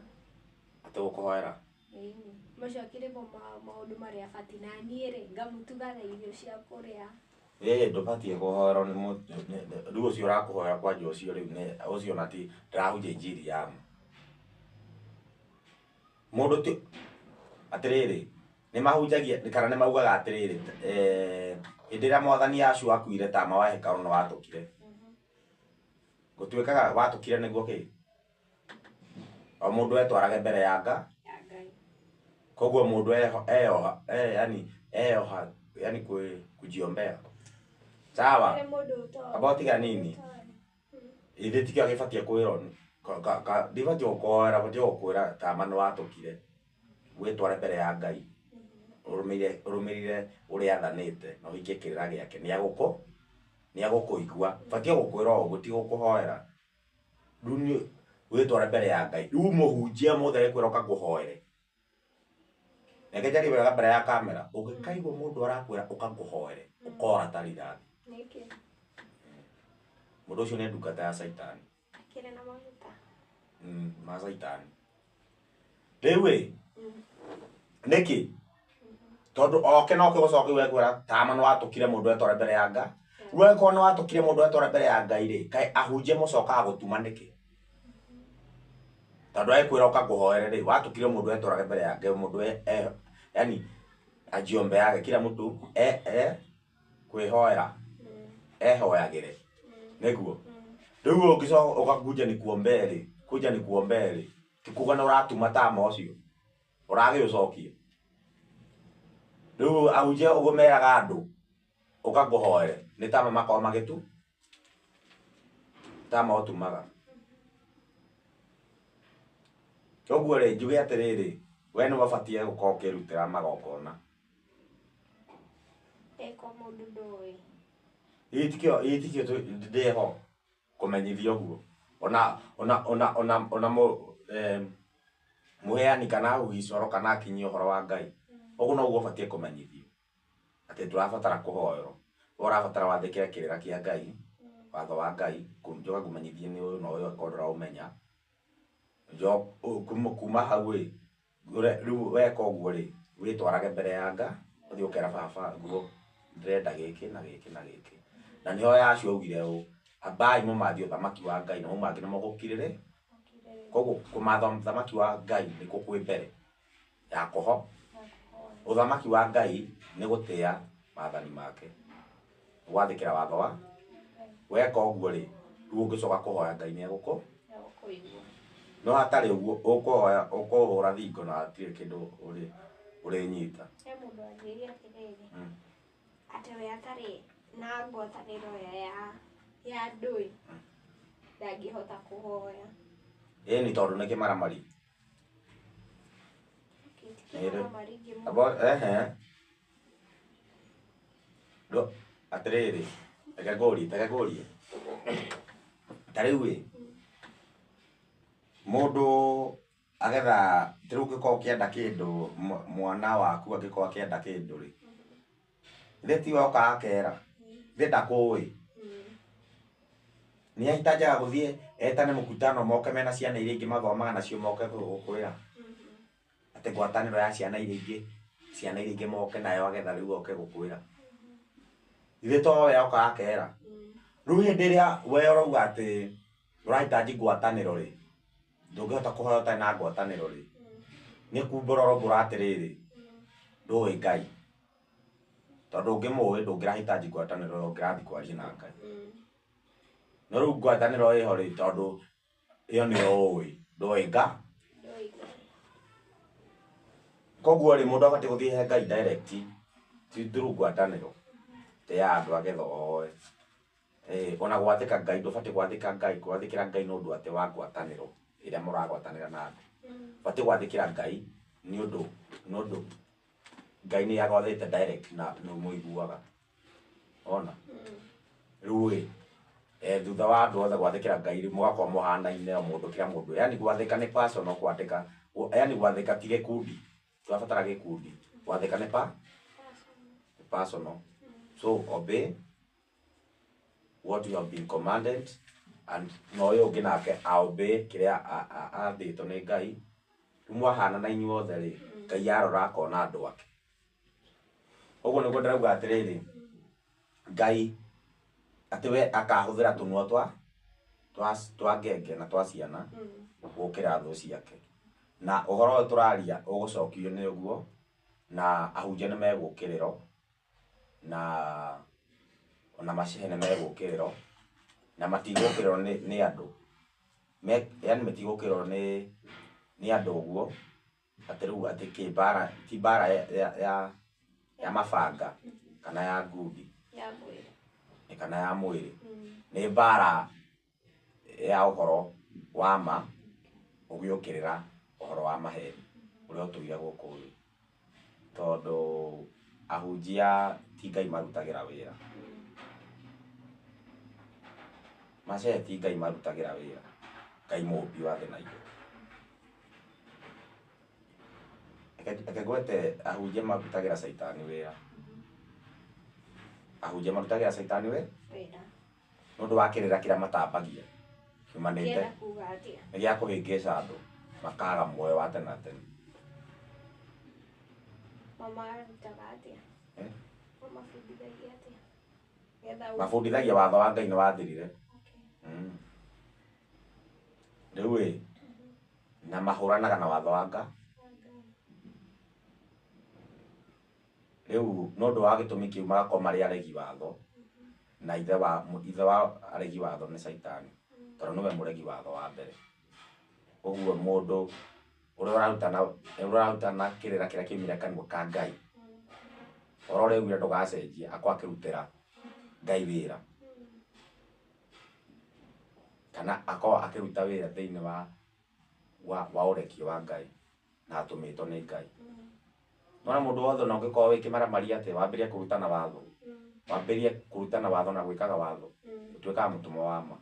Atĩ gũkũhoera. Ĩni. Macio akĩrĩ mo maũndũ marĩa abatiĩ na niĩ rĩ, ngamũtuga na irio cia kũrĩa. Ndũbatiĩ kũhoerwo nĩ rĩu ũcio ũrakũhoera kwanja ũcio rĩu nĩ ũcio ona ti ndarahunjia injiri ya ma. Mũndũ ti atĩrĩrĩ nĩ mahunjagia kana nĩ maugaga atĩrĩrĩ hĩndĩ ĩrĩa mwathani Yahshua akuire tama wa hekarũ nĩ watũkire. Gũtuĩkaga watũkire nĩguo kĩ? O mũndũ etwarage mbere ya Nga. Ya Ngai. Koguo mũndũ eyoha yani eyoha yani kujiombea. Sawa. Harĩ mũndũ ũtoĩ. Amba ũtiga nini. Ithe tikĩo gĩbatiĩ kwĩrwo ndibatiĩ gũkũhoera batiĩ gũkwĩra tama nĩ watũkire. Wĩtware mbere ya Ngai. Ũrũmĩrĩre ũrĩa athanĩte na ũhingie kĩrĩra gĩake. Nĩ agũkũigua. Batiĩ gũkwĩra ũguo ti gũkũhoera. Rĩu nĩ wĩtware mbere ya Ngai. Rĩu mũhunjia mũthĩ agĩkwĩra ũka ngũhoere. Reke njarie wega mbere ya kamera. Ũngĩkaigua mũndũ arakwĩra ũka ngũhoere, ũkora ta rithathi. Nĩkĩ? Mũndũ ũcio nĩ ndungata ya Caitani. Akĩrĩ na maguta. Ma Caitani. Rĩu ĩ, nĩkĩ? Tondũ oke no gũcoka we kwĩra tama nĩ watũkire mũndũ etware mbere ya Ngai. We korwo nĩ watũkire mũndũ etware mbere ya Ngai rĩ, kaĩ ahunjia mũcokaga gũtuma nĩkĩ? Tondũ agĩkwĩra ũka ngũhoere rĩ, watũkire mũndũ etwarage mbere ya Ngai, mũndũ yani ajiombeage kila mtu kwĩhoera ehoyagĩre. Nĩguo. Rĩu ũngĩcoka ũgakunja ni kuombee rĩ, kunja ni kuombee rĩ, ti kuga nĩ ũratuma tama ũcio. Ũragĩũcokia. Rĩu ahunjia ũguo meraga andũ ũka ngũhoere nĩ tama makoragwo magĩtu tama ũtumaga. Ũguo rĩ njuge atĩrĩrĩ we nĩwe ũbatiĩ gũkorwo ũkĩrutĩra magongona. Eko mũndũ ndoĩ. Ĩĩ tikĩo ndĩho kũmenyithia ũguo. Ona ona ona ona ona mũheani kana ahuhi coro kana akinyia ũhoro wa Ngai. Ũguo noguo ũbatiĩ kũmenyithio. Atĩ ndũrabatara kũhoerwo. We ũrabatara wathĩkĩre kĩrĩra kĩa Ngai, watho wa Ngai, njoka ngũmenyithie nĩ ũyũ na ũyũ angĩkorwo ndũraũmenya. Kuma hau ĩ, rĩu weka ũguo rĩ, wĩtwarage mbere ya Ngai, ũthiĩ ũkera baba nguo ndĩrenda gĩkĩ na gĩkĩ na gĩkĩ. Na nĩho Yahshua augire ũũ, ambai mũmathe ũthamaki wa Ngai na mau mangĩ nĩmũgũkirĩrĩ. Koguo kũmatha ũthamaki wa Ngai nĩkuo kwĩ mbere ya kũho. Ũthamaki wa Ngai nĩ gũtĩa maathani make, gwathĩkĩra watho wa weka ũguo rĩ, rĩu ũngĩcoka kũhoya Ngai nĩ egũkũ no hatarĩ ũguo ũkũhoya ũkũhũra thingo na hatirĩ kĩndũ ũrĩnyita. He mũndũ anjĩrire atĩrĩrĩ, atĩ we atarĩ na ngwatanĩro ya andũ ĩ, ndangĩhota kũhoya. Ĩni tondũ nĩ kĩmaramari. Kĩmaramari ngĩmũ- Abo ehe. Atĩrĩrĩ, reke ngũrie, reke ngũrie. Ta rĩu ĩ, mũndũ agetha ta rĩu ũngĩkorwo ũkĩenda kĩndũ, mwana waku angĩkorwo akĩenda kĩndũ rĩ, ithe tiwe okaga akera, ithe ndakũĩ. Nĩ ahitanjaga gũthiĩ etane mũkutano moke mena ciana iria ingĩ mathomaga nacio moke gũkwĩra atĩ ngwatanĩro ya ciana iria ingĩ, ciana iria ingĩ moke nayo agetha rĩu oke gũkwĩra. Ithe to we okaga akera. Rĩu hĩndĩ ĩrĩa we ũrauga atĩ ũrahitaji ngwatanĩro rĩ, ndũngĩhota kũhoya ũtarĩ na ngwatanĩro rĩ, nĩ kumbũra ũraumbũra atĩrĩrĩ, ndũĩ Ngai. Tondũ ũngĩmũĩ ndũngĩrahitaji ngwatanĩro ũngĩrathiĩ kwaria na Ngai. No rĩu ngwatanĩro ĩho rĩ, tondũ ĩyo nĩyo ũĩ, ndũĩ Ngai. Koguo rĩ, mũndũ abatiĩ gũthiĩ he Ngai direct, ti through ngwatanĩro ti ya andũ agetha oe. Ona gwathĩka Ngai, ndũbatiĩ gwathĩka Ngai, gwathĩkĩra Ngai nĩ ũndũ atĩ wa ngwatanĩro ĩrĩa mũragwatanĩra na andũ. Ũbatiĩ gwathĩkĩra Ngai nĩ ũndũ Ngai nĩ agwathĩte direct na nĩ ũmũiguaga. Wona? Rĩu ĩ, thutha wa andũ othe gwathĩkĩra Ngai rĩ, mũgakorwo mũhanaine o mũndũ kila mũndũ. Yaani gwathĩka nĩ personal, kwandĩka, yaani gwathĩka ti gĩkundi. Tũrabatara gĩkundi. Gwathĩka nĩ personal. So obey what you have been commanded, and na ũyũ ũngĩ nake a obey kĩrĩa athĩtwo nĩ Ngai. Rĩu mwahanana inyuothe rĩ, Ngai arora akona andũ ake. Ũguo nĩguo ndĩrauga atĩrĩrĩ, Ngai atĩ we akahũthĩra tũnua twa ngenge na twa ciana gũkĩra thũ ciake. Na ũhoro ũyũ tũraria ũgũcokio nĩ ũguo, na ahunjia nĩ megũkĩrĩrwo, na ona macehe nĩ megũkĩrĩrwo, na matigũkĩrĩrwo nĩ andũ. Yaani matigũkĩrĩrwo nĩ andũ ũguo, atĩ rĩu atĩ kĩmbara, ti mbara ya mabanga kana ya ngundi kana ya mwĩrĩ. Nĩ mbara ya ũhoro wa ma ũgĩũkĩrĩra ũhoro wa maheni ũrĩa ũtũire gũkũ thĩ. Tondũ ahunjia ti Ngai marutagĩra wĩra. Macehe ti Ngai marutagĩra wĩra. Ngai mũmbi wa thĩ na igũrũ. Reke ngwete ahunjia marutagĩra caitani wĩra. Ahunjia marutagĩra caitani wĩra nĩ ũndũ wa kĩrĩra kĩrĩa matambagia kiumanĩte nĩ gĩa kũhĩngĩca andũ makaga muoyo wa tene na tene. Mabundithagia watho wa Ngai nĩ wathirire. Rĩu ĩ, na mahũranaga na watho wa Ngai. Rĩu nĩ ũndũ wa gĩtũmi kĩu magakorwo marĩ aregi watho, na ithe wa aregi watho nĩ caitani, tondũ nĩwe mũregi watho wa mbere. Ũguo mũndũ ũrĩa ũrarutana kĩrĩra kĩrĩa kiumire kanua ka Ngai, ũhoro ũrĩa augire ndũgacenjie, akorwo akĩrutĩra Ngai wĩra, kana akorwo akĩruta wĩra thĩinĩ wa ũrekio wa Ngai na atũmĩtwo nĩ Ngai. Nona mũndũ wothe ona ũngĩkorwo wĩ kĩmaramari atĩa, wambĩrĩrie kũrutana watho, wambĩrĩrie kũrutana watho na gwĩkaga watho, ũtuĩkaga mũtũmwo wa ma,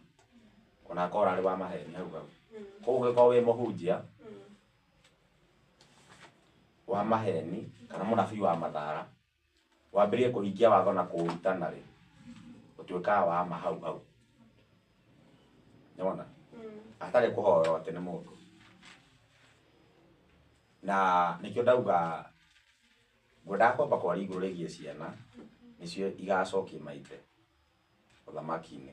ona akorwo ũrarĩ wa maheni hau hau. Koguo ũngĩkorwo wĩ mũhunjia wa maheni kana mũnabii wa mathara, wambĩrĩrie kũhingia watho na kũũrutana rĩ, ũtuĩkaga wa ma hau hau. Nĩwona? Hatarĩ kũhoerwo atĩ nĩ mũndũ. Na nĩkĩo ndauga ngwendaga kwamba kwaria igũrũ rĩgiĩ ciana, nĩcio igacokia maithe ũthamaki-inĩ.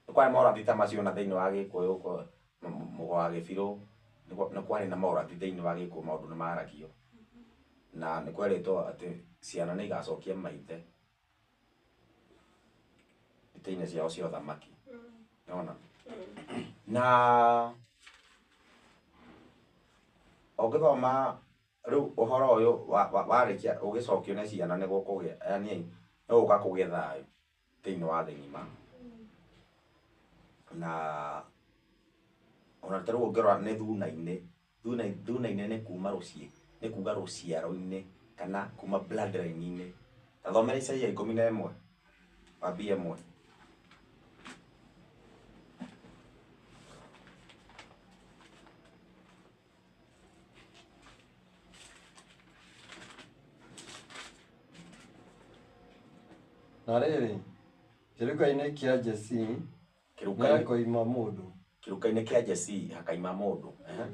Nĩ kwarĩ morathi ta macio na thĩinĩ wa Gĩkũyũ, mũgo wa Gĩbirũ, nĩ kwarĩ na morathi thĩinĩ wa Gĩkũyũ, maũndũ nĩ maragio. Na nĩ kwerĩtwo atĩ ciana nĩ igacokia maithe itĩ-inĩ ciao cia ũthamaki. Nĩwona? Na ũngĩthoma rĩu ũhoro ũyũ warĩkia ũgĩcokio nĩ ciana nĩ gũkũgĩa, yaani nĩ gũka kũgĩe thayũ thĩinĩ wa thĩ ng'ima. Na ona ta rĩu ũngĩrora nĩ thuna-inĩ, thuna-inĩ nĩ kuma rũciĩ, nĩ kuga rũciaro-inĩ kana kuma bloodline-inĩ. Ta thomera Isaia 11. Wambie ĩmwe. Na rĩrĩ, kĩruka-inĩ kĩa Jesii Kĩruka-inĩ nĩhakoima mũndũ kĩruka-inĩ kĩa Jesii hakaima mũndũ. Ehe.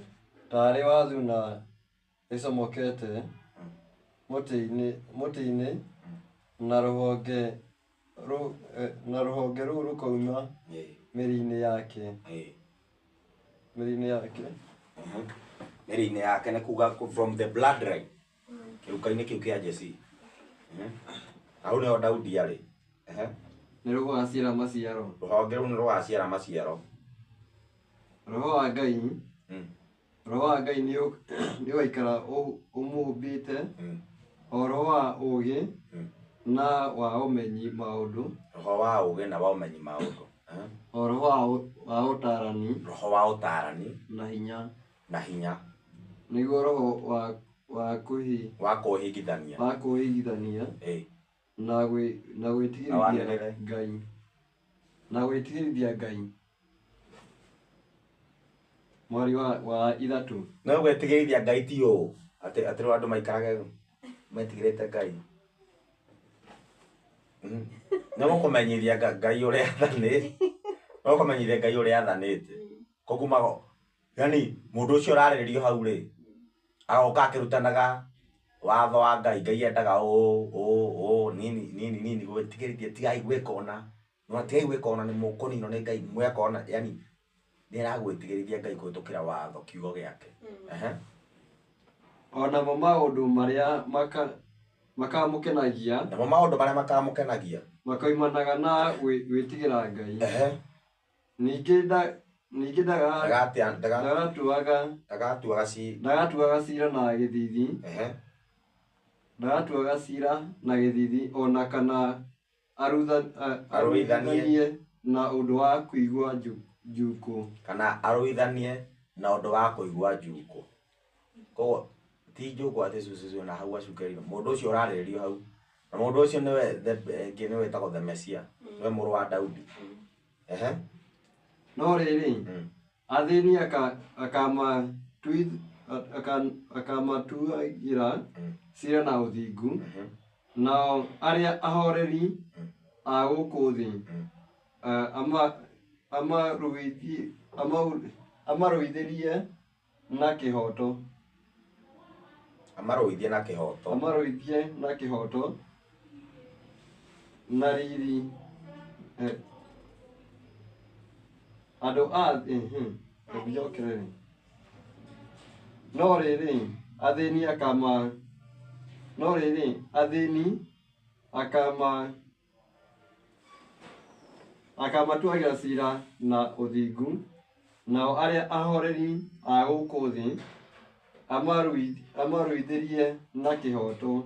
taarĩ wathuna ĩcomokete mũtĩ-inĩ mũtĩ-inĩ na rũhonge rũ na rũhonge rũu rũkoima mĩri-inĩ yake mĩri-inĩ yake. Mĩri-inĩ yake nĩ kuga from the bloodline. Kĩruka-inĩ kĩu kĩa Jesii. Hau nĩho Daudi arĩ. Ehe. Nĩ rũgaciara maciaro. Rũhonge rũu nĩ rũgaciara maciaro. Roho wa Ngai Roho wa Ngai nĩ ũgaikara ũmũũmbĩte, o roho wa ũũgĩ na wa ũmenyi maũndũ, Roho wa ũũgĩ na wa ũmenyi maũndũ. O roho wa ũtaarani Roho wa ũtaarani na hinya, na hinya nĩguo roho wa wa kũhi wa kũhingithania wa kũhĩgithania na na Na gwĩtigĩrithia wanĩrĩre. Ngai, na gwĩtigĩrithia Ngai. Mweri wa 3. No gwĩtigĩrithia Ngai ti ũũ atĩ atĩ rĩu andũ maikarage metigĩrĩte Ngai. Nĩ gũkũmenyithia Ngai ũrĩa athanĩte. Nĩ gũkũmenyithia Ngai ũrĩa athanĩte. Koguo mago yani mũndũ ũcio ũrarĩrĩrio hau rĩ agoka akĩrutanaga watho wa Ngai. Ngai endaga ũũ ũũ ũũ nini nini nini gwĩtigĩrithia tigai gwĩka ũna. No tigai gwĩka ũna nĩ mũkũninwo nĩ Ngai mweka ũna yani nĩ aragwĩtigĩrithia Ngai kũhĩtũkĩra watho kiugo gĩake. Ehe. O namo maũndũ marĩa makamũkenagia Namo maũndũ marĩa makamũkenagia makoimanaga na gwĩtigĩra Ngai. Ehe. Ningĩ ningĩ Ndagatia ndaga ndagatuaga ndagatuaga ci ndagatuaga ciira na gĩthiithi ehe ndagatuaga ciira na gĩthiithi o na kana Arũithanie. arũithanie na ũndũ wa kũigua njukũ. Kana arũithanie na ũndũ wa kũigua njukũ. Koguo ti njukũ atĩ cucucu na hau acukĩrĩrio mũndũ ũcio ũrarĩrĩrio hau na mũndũ ũcio nĩwe nĩwe wĩtagwo the Messiah, nĩwe mũrũ wa Daudi. Ehe. No rĩrĩ, athĩni akamatuagĩra ciira na ũthingu, nao arĩa ahoreri a gũkũ thĩ amarũithĩrie na kĩhooto. Amarũithie na kĩhooto. Amarũithie na kĩhooto na riri andũ a reke njokerere. No rĩrĩ, athĩni akama no rĩrĩ, athĩni akama akamatuagĩra ciira na ũthingu, nao arĩa ahoreri a gũkũ thĩ amarũithĩrie na kĩhooto.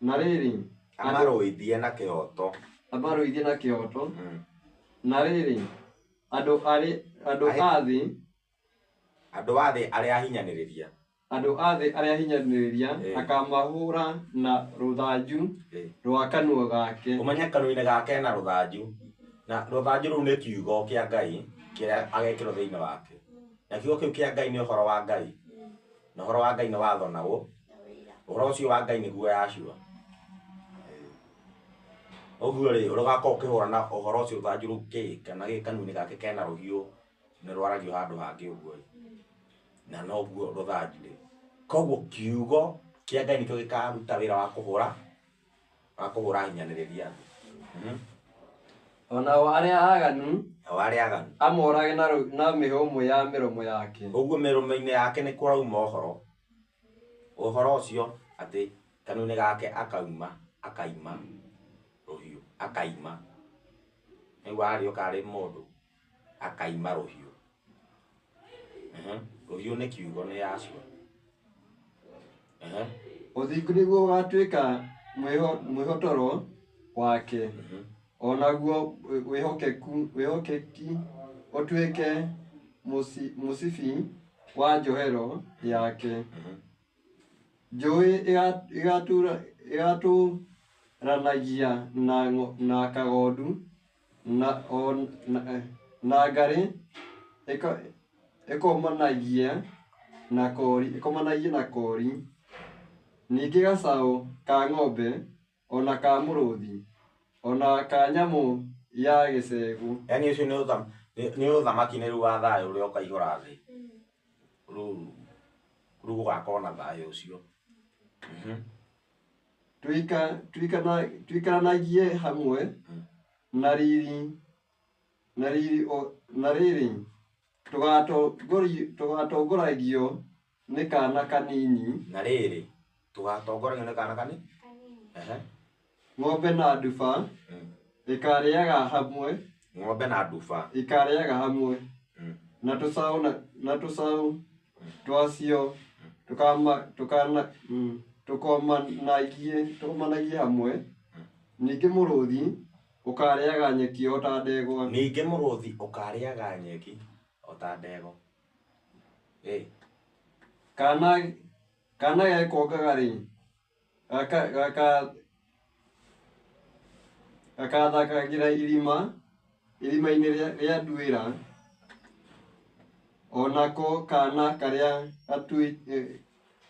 Na rĩrĩ, Amarũithie na kĩhooto. Amarũithie na kĩhooto. Na rĩrĩ, andũ andũ a thĩ Andũ a thĩ arĩa ahinyanĩrĩria. Andũ a thĩ arĩa ahinyanĩrĩria akamahũra na rũthanju rwa kanua gake. Ũmenye kanua-inĩ gake na rũthanju. Na rũthanju rũu nĩ kiugo kĩa Ngai kĩrĩa agekĩrwo thĩinĩ wake. Na kiugo kĩu kĩa Ngai nĩ ũhoro wa Ngai. Na ũhoro wa Ngai nĩ watho naguo. Ũhoro ũcio wa Ngai nĩguo Yahshua. Ũguo rĩ, ũgakorwo ũkĩhũra na ũhoro ũcio rũthanju rũu kĩ kana gĩ kanua-inĩ gake kena rũhiũ nĩ rwaragio handũ hangĩ ũguo rĩ. Na noguo rũthanju rĩ. Koguo kiugo kĩa Ngai nĩkĩo gĩkaruta wĩra wa kũhũra hinyanĩrĩria thĩ. O nao arĩa aganu Nao arĩa aganu amorage na mĩhũmũ ya mĩromo yake. Ũguo mĩromo-inĩ yake nĩ kũrauma ũhoro. Ũhoro ũcio atĩ kanua-inĩ gake akauma akaima rũhiũ akaima. Nĩguo arĩũka arĩ mũndũ akaima rũhiũ. Rũhiũ nĩ kiugo nĩ Yahshua. Ũthingu nĩguo ũgaatuĩka mwĩhotoro wake, o naguo wĩhokeki ũtuĩke mũcibi wa njohero yake. Njũũĩ ĩgaikairanagia na kagondu na ngarĩ ĩkomanagie na kori, ningĩ gacaũ ka ng'ombe o na ka mũrũũthi o na ka nyamũ ya gĩcegũ. Yaani ũcio nĩ ũthamaki nĩ rĩu wa thayũ ũrĩa ũkaihũra thĩ. Rĩu gũgakorwo na thayũ ũcio. Tũikaranagie hamwe na riri tũgatongoragio nĩ kana kanini. Na rĩrĩ tũgatongoragio nĩ kana kanini. Ng'ombe na nduba ikarĩaga hamwe. Ng'ombe na nduba ikarĩaga hamwe na tũcaũ twacio tũkomanagie hamwe. Ningĩ mũrũũthi ũkarĩaga nyeki o ta ndegwa. Ningĩ mũrũũthi ũkarĩaga nyeki o ta ndegwa. Kana gekongaga-rĩ, gakathakagĩra irima-inĩ rĩa nduĩra, o nako kana karĩa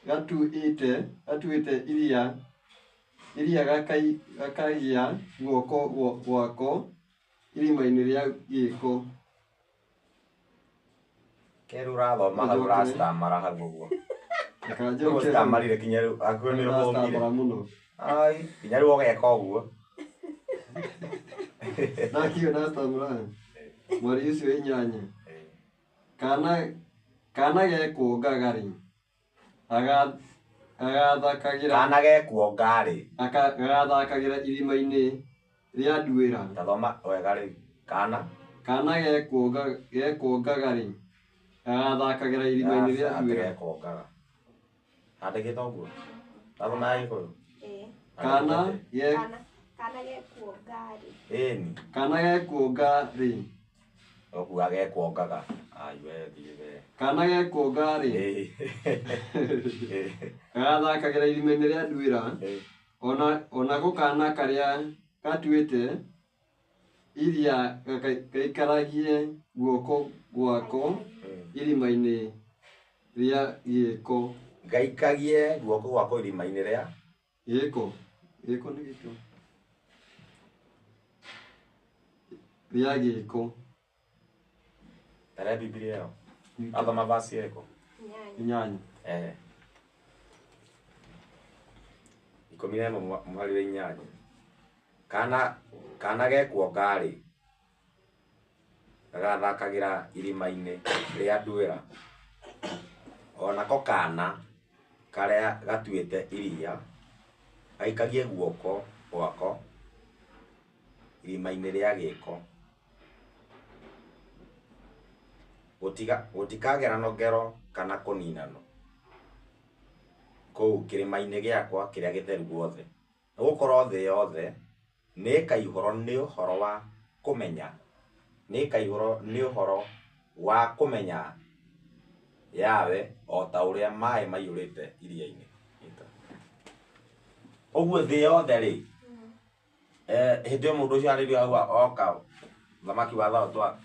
gatuĩte iria gakaigĩa guoko gwako irima-inĩ rĩa gĩko. Kerĩ ũrathoma hau ũracitamara hau ũguo. Ũcitamarire kinya rĩu hakuhĩ nĩ ũthomire. Ai, kinya rĩu ũgeka ũguo. Ndakiuga ndacitamara mweri ũcio 8. Kana gekuongaga-rĩ, gagathakagĩra. Kana gekuonga-rĩ, gagathakagĩra irima-inĩ rĩa nduĩra. Ta thoma wega rĩu. Kana gekuongaga-rĩ, gagathakagĩra irima-inĩ rĩa nduĩra. Gekuongaga. Handĩkĩte ũguo. Ta thoma ya Gĩkũyũ. Kana gekuonga-rĩ. Ĩni. Kana gekuonga-rĩ. Ũkuga gekuongaga. Ai we thiĩ we. Kana gekuonga-rĩ. Gagathakagĩra irima-inĩ rĩa nduĩra. O nako kana karĩa gatuĩte iria gaikaragie guoko gwako irima-inĩ rĩa gĩko. Gaikagie guoko gwako irima-inĩ rĩa gĩko. Gĩko nĩ gĩko. Rĩa gĩko. Tare Biblia ĩyo. Athoma verse ĩrĩkũ? 8. 11 mũhari wa 8. Kana gekuonga-rĩ, gagathakagĩra irima-inĩ rĩa nduĩra. O nako kana karĩa gatuĩte iria gaikagie guoko gwako irima-inĩ rĩa gĩko. Gũtikagerano ngero kana kũninano kũu kĩrĩma-inĩ gĩakwa kĩrĩa gĩtheru guothe, nĩgũkorwo thĩ yothe nĩĩkaihũrwo nĩ ũhoro wa kũmenya, nĩĩkaihũrwo nĩ ũhoro wa kũmenya Yahweh o ta ũrĩa maĩ maiyũrĩte iria-inĩ. Ũguo thĩ yothe rĩ, hĩndĩ ĩyo mũndũ ũcio arĩrio auga oka thamaki wa thao twa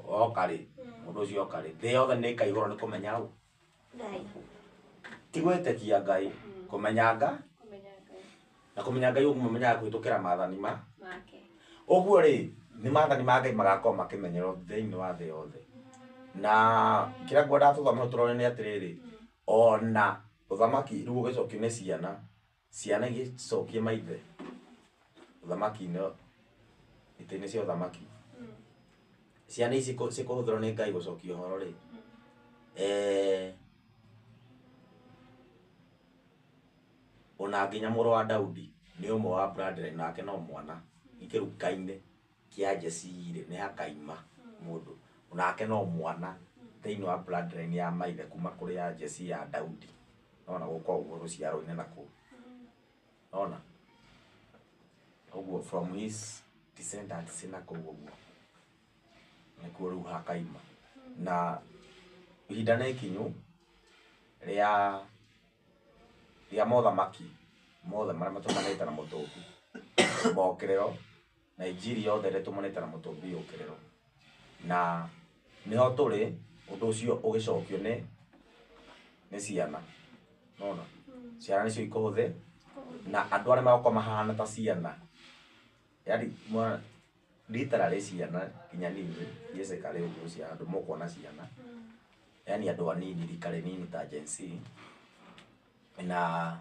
oka rĩ, mũndũ ũcio oka rĩ, thĩ yothe nĩĩkaihũrwo nĩ kũmenya ũ? Ngai. Ti gwĩtĩkia Ngai, kũmenya Ngai. Na kũmenya Ngai ũkũmũmenyaga kũhĩtũkĩra maathani make. Ũguo rĩ, nĩ maathani ma Ngai magakorwo makĩmenyerwo thĩinĩ wa thĩ yothe. Na kĩrĩa ngwendaga tũthome hau tũrore nĩ atĩrĩrĩ, ona ũthamaki rĩu ũgĩcokio nĩ ciana, ciana igĩcokie maithe ũthamaki-inĩ, itĩ-inĩ cia ũthamaki. Ciana ici cikũhũthĩrwo nĩ Ngai gũcokia ũhoro rĩ, ona nginya mũrũ wa Daudi nĩ ũmwe wa bloodline nake no mwana kĩruka-inĩ kĩa Jesii rĩ, nĩ hakaima mũndũ onake no mwana thĩinĩ wa bloodline ya maithe kuma kũrĩ ya Jesii ya Daudi. Nona gũka ũguo rũciaro-inĩ na kũu. Nona ũguo from his descendants na kũu ũguo nĩkuo rĩu hakaima. Na ihinda nĩ ikinyu rĩa mothamaki mothe marĩa matũmanĩte na mũtũngi Mokĩrĩro na injiri yothe ĩrĩa tũmanĩte na mũtũmbi ũkĩrĩro na nĩho tũrĩ ũndũ ũcio ũgĩcokio nĩ ciana nona ciana nĩcio ikũhũthĩ na andũ arĩa magũkorwo mahana ta ciana yani literally ciana nginya nini basically ũguo cia andũ mũkuona ciana yani andũ anini rika rĩnini ta Gen Z na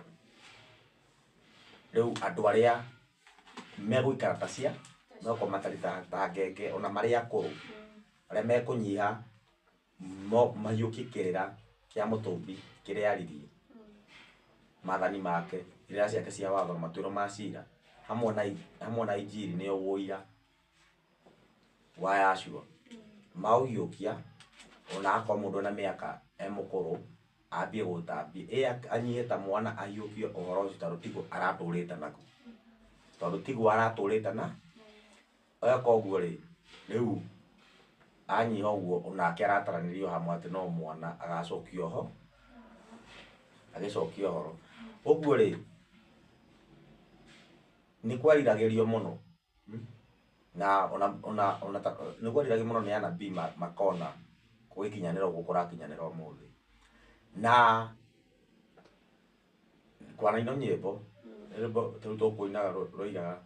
rĩu andũ arĩa megũikara ta cia megũkorwo matariĩ ta ngenge ona marĩ akũrũ arĩa mekũnyiha mahiũkie kĩrĩra kĩa mũtũmbi kĩrĩa aririe maathani make irĩra ciake cia watho na matuĩro ma cira hamwe na injiri nĩyo ũira wa Yahshua maũhiũkia ona akorwo mũndũ ena mĩaka e mũkũrũ ambie gũtambia ĩ anyihe ta mwana ahiũkie ũhoro ũcio tondũ tiguo aratũrĩte naguo tondũ tiguo aratũrĩte na eka ũguo rĩ rĩu anyiha ũguo onake arataranĩrio hamwe atĩ no mwana agacokio ho agĩcokia ũhoro ũguo rĩ nĩ kwariragĩrio mũno na ona nĩ kwariragĩrio mũno nĩ anabii makona gũgĩkinyanĩra ũguo kũrakinyanĩra ũmũthĩ na kwanainwo nyĩmbo rwĩmbo rũu tũkũinaga rũigaga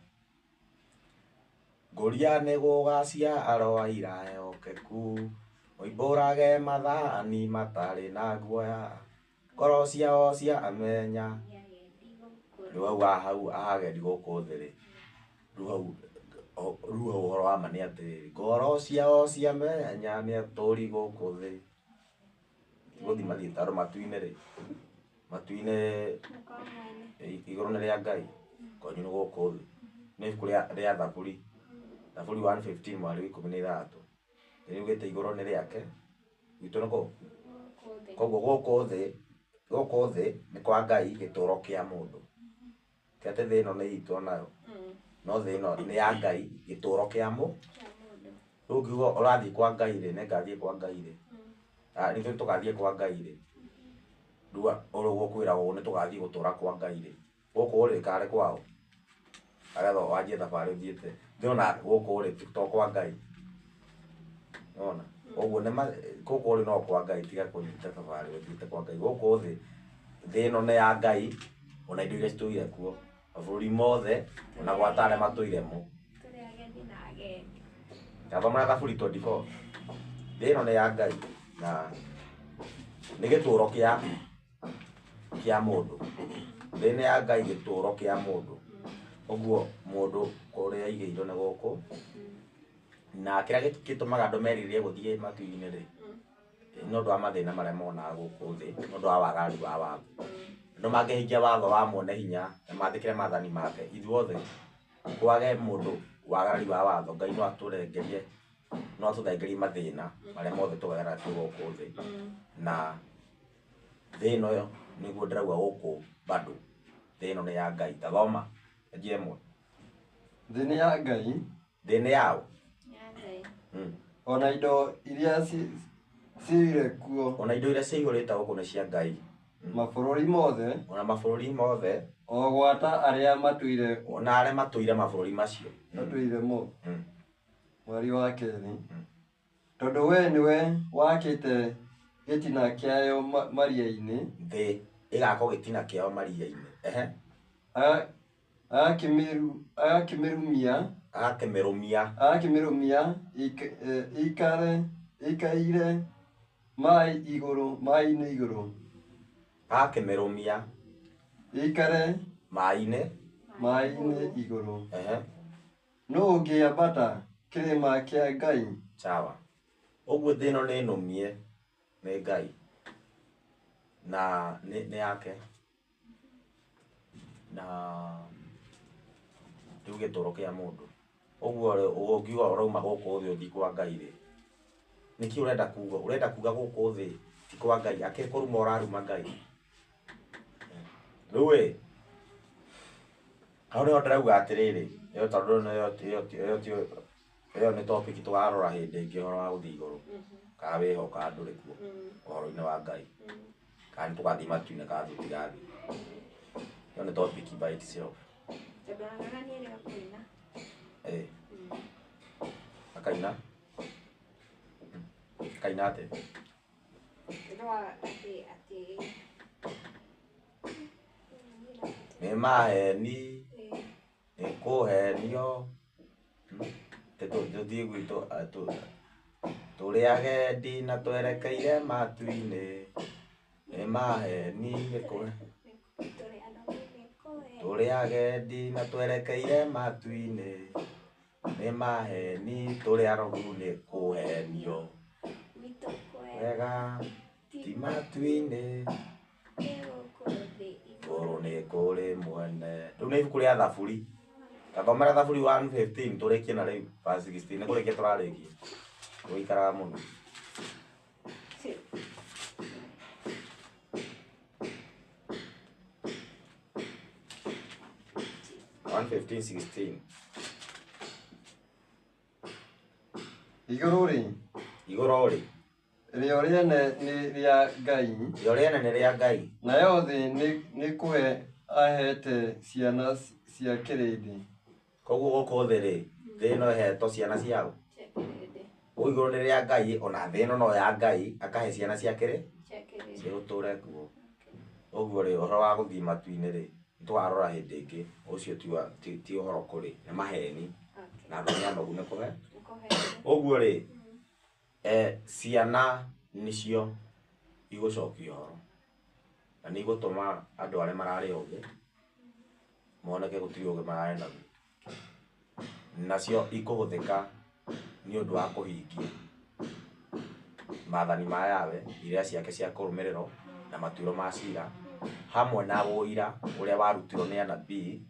ngũria nĩ gũgaciarwo aira ehokeku moimbũrage mathani matarĩ na guoya ngoro ciao cia amenya rĩu hau hau agendi gũkũ thĩ rĩ rĩu hau ũhoro wa ma nĩ atĩrĩrĩ ngoro ciao cia menya nĩ atũri gũkũ thĩ gũthiĩ mathiĩ tondũ matu-inĩ rĩ matu-inĩ igũrũ nĩ rĩa Ngai kwanyu nĩ gũkũ thĩ nĩ ibuku rĩa Thaburi Thaburi 115 mweri wa 16 rĩugĩte igũrũ nĩ rĩake gwitũ nĩ kũ koguo gũkũ thĩ nĩ kwa Ngai gĩtũro kĩa mũndũ ti atĩ thĩ ĩno nĩ itũ onayo no thĩ ĩno nĩ ya Ngai gĩtũro kĩa mũndũ rĩu ũngiuga ũrathiĩ kwa Ngai rĩ nĩngathiĩ kwa Ngai rĩ nithuĩ tũgathiĩ kwa Ngai rĩ rĩu ũguo kwĩragwo nĩ tũgathiĩ gũtũra kwa Ngai rĩ gũkũ rĩ karĩ kwao agetha wanjie thabarĩ ũthiĩte ndĩrona gũkũ rĩ to kwa Ngai nona ũguo nĩ gũkũ rĩ no kwa Ngai tiga kũnyita thabarĩ ũthiĩte kwa Ngai gũkũ thĩ thĩ ĩno nĩ ya Ngai ona indo iria citũire kuo mabũrũri mothe ona gwata arĩa matũire mo gathoma na Thaburi 24 thĩ ĩno nĩ ya Ngai na nĩ gĩtũro kĩa mũndũ thĩ nĩ ya Ngai gĩtũro kĩa mũndũ ũguo mũndũ kũrĩa aigĩirwo nĩ gũkũ na kĩrĩa gĩtũmaga andũ merirĩrie gũthiĩ matu-inĩ rĩ nĩ ũndũ wa mathĩna marĩa monaga gũkũ thĩ nĩ ũndũ wa waganu wa watho andũ mangĩhingia watho wa mwene hinya na mathĩkĩre maathani make ithuothe kwage mũndũ wagarari wa watho Ngai no atũrengerie no atũthengerie mathĩna marĩa mothe tũgeragĩra twĩ gũkũ thĩ na thĩ ĩno nĩguo ndĩrauga gũkũ bado thĩ ĩno nĩ ya Ngai tathoma anjia ĩmwe thĩ nĩ ya Ngai thĩ nĩ yaũ ona indo iria ciire kuo ona indo iria ciihũrĩte gũkũ nĩ cia Ngai mabũrũri mothe ona mabũrũri mothe o gwata arĩa matũire ona arĩa matũire mabũrũri macio matũire mo mweri wa kerĩ tondũ we nĩwe wakĩte gĩtina kĩayo maria-inĩ thĩ ĩgakwo gĩtina kĩayo maria-inĩ ehe agakĩmĩrũmia ĩikaire maĩ-inĩ igũrũ agakĩmĩrũmia ĩikare maĩ-inĩ igũrũ ehe nũ ũngĩambata kĩrĩma kĩa Ngai sawa ũguo thĩ ĩno nĩ nũmie nĩ Ngai na nĩ yake na rĩu gĩtũro kĩa mũndũ ũguo ũngiuga ũrauma gũkũ thĩ ũthiĩ kwa Ngai rĩ nĩkĩ ũrenda kuga ũrenda kuga gũkũ thĩ ti kwa Ngai akĩrĩ kũruma ũraruma Ngai rĩu ĩ hau nĩho ndĩrauga atĩrĩrĩ ĩyo tondũ ĩyo nĩ topic tũkarora hĩndĩ ĩngĩ ũhoro wa gũthiĩ igũrũ kana wĩho kana ndũrĩ kuo ũhoro-inĩ wa Ngai kana nĩ tũgathiĩ matu-inĩ kana tũtigathiĩ ĩyo nĩ topic by itself. Tondũ ona nĩ erĩga kũina. Akaina. Akaina atĩa? No atĩ Nĩ maheni nĩ kũhenio tũthiĩ gwitũ tũrĩ agendi na twerekeire matu-inĩ nĩ maheni nĩ tũrĩ agendi na twerekeire matu-inĩ nĩ maheni tũrĩ arogu nĩ kũhenio wega ti matu-inĩ igũrũ nĩ kũrĩ mwene. Rĩu nĩ ibuku rĩa Thaburi. Tathomera Thaburi 115 tũrĩkie na rĩu verse 16 nĩ kũrĩkia tũrarĩkia. Tũgũikaraga mũno. 115:16. Igũrũ rĩ, Igũrũ rĩ, rĩo rĩene nĩ rĩa Ngai, rĩo rĩene nĩ rĩa Ngai, nayo thĩ nĩ kũhe aheete ciana cia kĩrĩndĩ. Koguo gũkũ thĩ rĩ, thĩ ĩno ĩhetwo ciana ciao. Gũkũ igũrũ nĩ rĩa Ngai, ona thĩ ĩno no ya Ngai, akahe ciana cia kĩrĩ cigũtũre kuo. Ũguo rĩ, ũhoro wa gũthiĩ matu-inĩ rĩ, nĩtũkarora hĩndĩ ĩngĩ, ũcio ti ũhoro kũrĩ, nĩ maheni na andũ nĩ anogu nĩ kũhe. Ũguo rĩ, ciana nĩcio igũcokia ũhoro na nĩ igũtũma andũ arĩa mararĩ ogĩ moneke gũtirĩ ũgĩ mararĩ naguo, nacio ikũhũthĩka nĩ ũndũ wa kũhingia maathani ma Yahweh, irĩra ciake cia kũrũmĩrĩrwo na matuĩro ma cira, hamwe na ũira ũrĩa warutirwo nĩ anabii,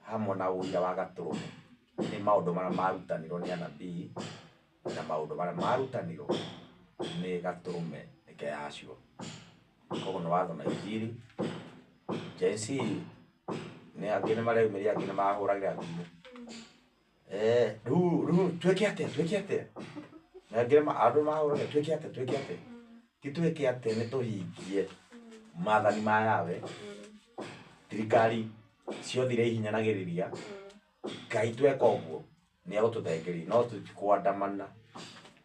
hamwe na ũira wa gatũrũme. Nĩ maũndũ marĩa marutanirwo nĩ anabii na maũndũ marĩa marutanirwo nĩ gatũrũme nĩke Yahshua. Koguo nĩ watho na injiri. Gen Z nĩ angĩ nĩ mareyumĩria, angĩ nĩ mahũragĩra thimũ. Rĩu twĩke atĩa, twĩke atĩa? Na angĩ andũ mahũragĩra twĩke atĩa, twĩke atĩa? Ti twĩke atĩa, nĩ tũhingie maathani ma Yahweh. Thirikari ciothe iria ihinyanagĩrĩria Ngai tweka ũguo nĩ egũtũthengeria, no tũtikwandamana.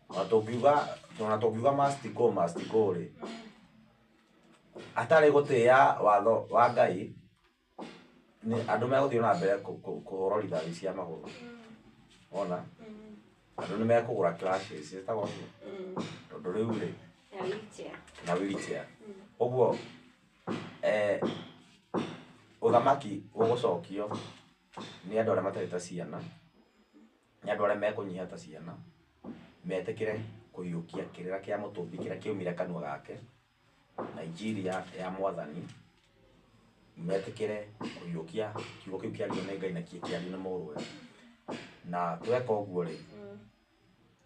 Ona tũngiuga must go, must go rĩ, hatarĩ gũtĩĩa watho wa Ngai, nĩ andũ megũthiĩ na mbere kũhũrwo rithathi cia magũrũ. Wona? Andũ nĩ mekũgũra crutches ciĩtagwo ũguo, tondũ rĩu rĩ, na wheelchair. Ũguo ũthamaki ũgũcokio nĩ andũ arĩa matarĩ ta ciana, nĩ andũ arĩa mekũnyiha ta ciana, metĩkĩre kũhiũkia kĩrĩra kĩa mũtũmbi kĩrĩa kĩaumire kanua gake, na injiri ya mwathani, metĩkĩre kũhiũkia kiugo kĩu kĩario nĩ Ngai na kĩario nĩ mũrũwe. Na tweka ũguo rĩ,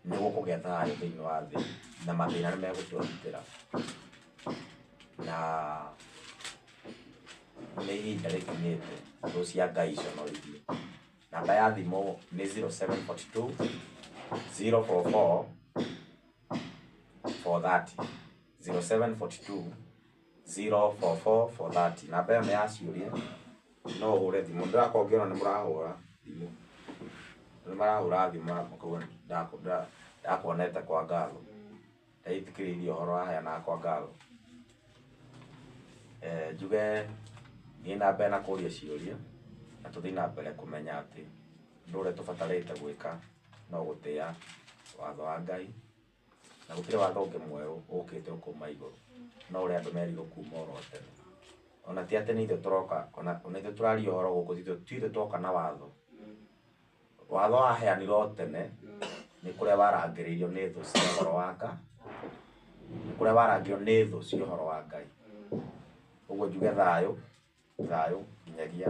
nĩ gũkũgĩa thayũ thĩinĩ wa thĩ na mathĩna nĩ megũtũgitĩra. Na nĩ ihinda rĩkinyĩte thũ cia Ngai iconorithio. Namba ya thimũ nĩ 0742 044 430. 0742 044 430. Namba ĩyo nĩ ya ciũria, no ũhũre thimũ. Ndĩrakorwo ngĩona nĩ mũrahũra thimũ, nĩ marahũra thimũ makauga ndakuonete kwa Ngatho, ndaithikĩrĩirie ũhoro waheanaga kwa Ngatho. Njuge thiĩ na mbere na kũria ciũria na tũthiĩ na mbere kũmenya atĩ ũndũ ũrĩa tũbatarĩte gwĩka no gũtĩĩa watho wa Ngai, na gũtirĩ watho ũngĩ mwerũ ũkĩte ũkauma igũrũ, no ũrĩa andũ merirwo kuma oro tene. Ona ti atĩ nĩ ithuĩ tũroka, ona ithuĩ tũraria ũhoro gũkũ, ti ithuĩ twoka na watho. Watho waheanirwo tene nĩ kũrĩa warangĩrĩirio nĩ thũ cia ũhoro wa Ngai, nĩ kũrĩa warangĩrĩirio nĩ thũ cia ũhoro wa Ngai. Ũguo njuge thayũ, thayũ nginyagia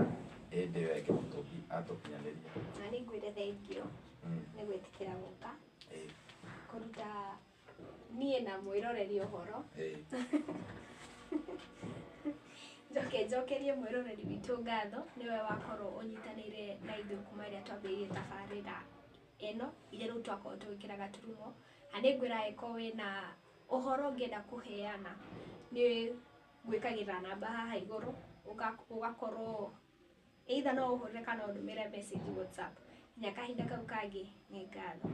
hĩndĩ ĩyo ĩngĩ mũtũmbi atũkinyanĩria. Na nĩ ngwĩre thengio nĩ gwĩtĩkĩra gũka kũruta niĩ na mwĩroreri ũhoro. Njoke njokerie mwĩroreri witũ ngatho nĩwe wakorwo ũnyitanĩire na ithuĩ kuma rĩrĩa twambĩrĩirie tabarĩra ĩno iria rĩu twakorwo tũgĩkĩra gaturumo. Na nĩ ngwĩra angĩkorwo wĩna ũhoro ũngĩenda kũheana nĩ gwĩkagĩra namba haha igũrũ ũgakorwo Either no ũhũrĩre kana ũndũmĩre message WhatsApp. Nginya kahinda kau kangĩ, nĩ ngatho.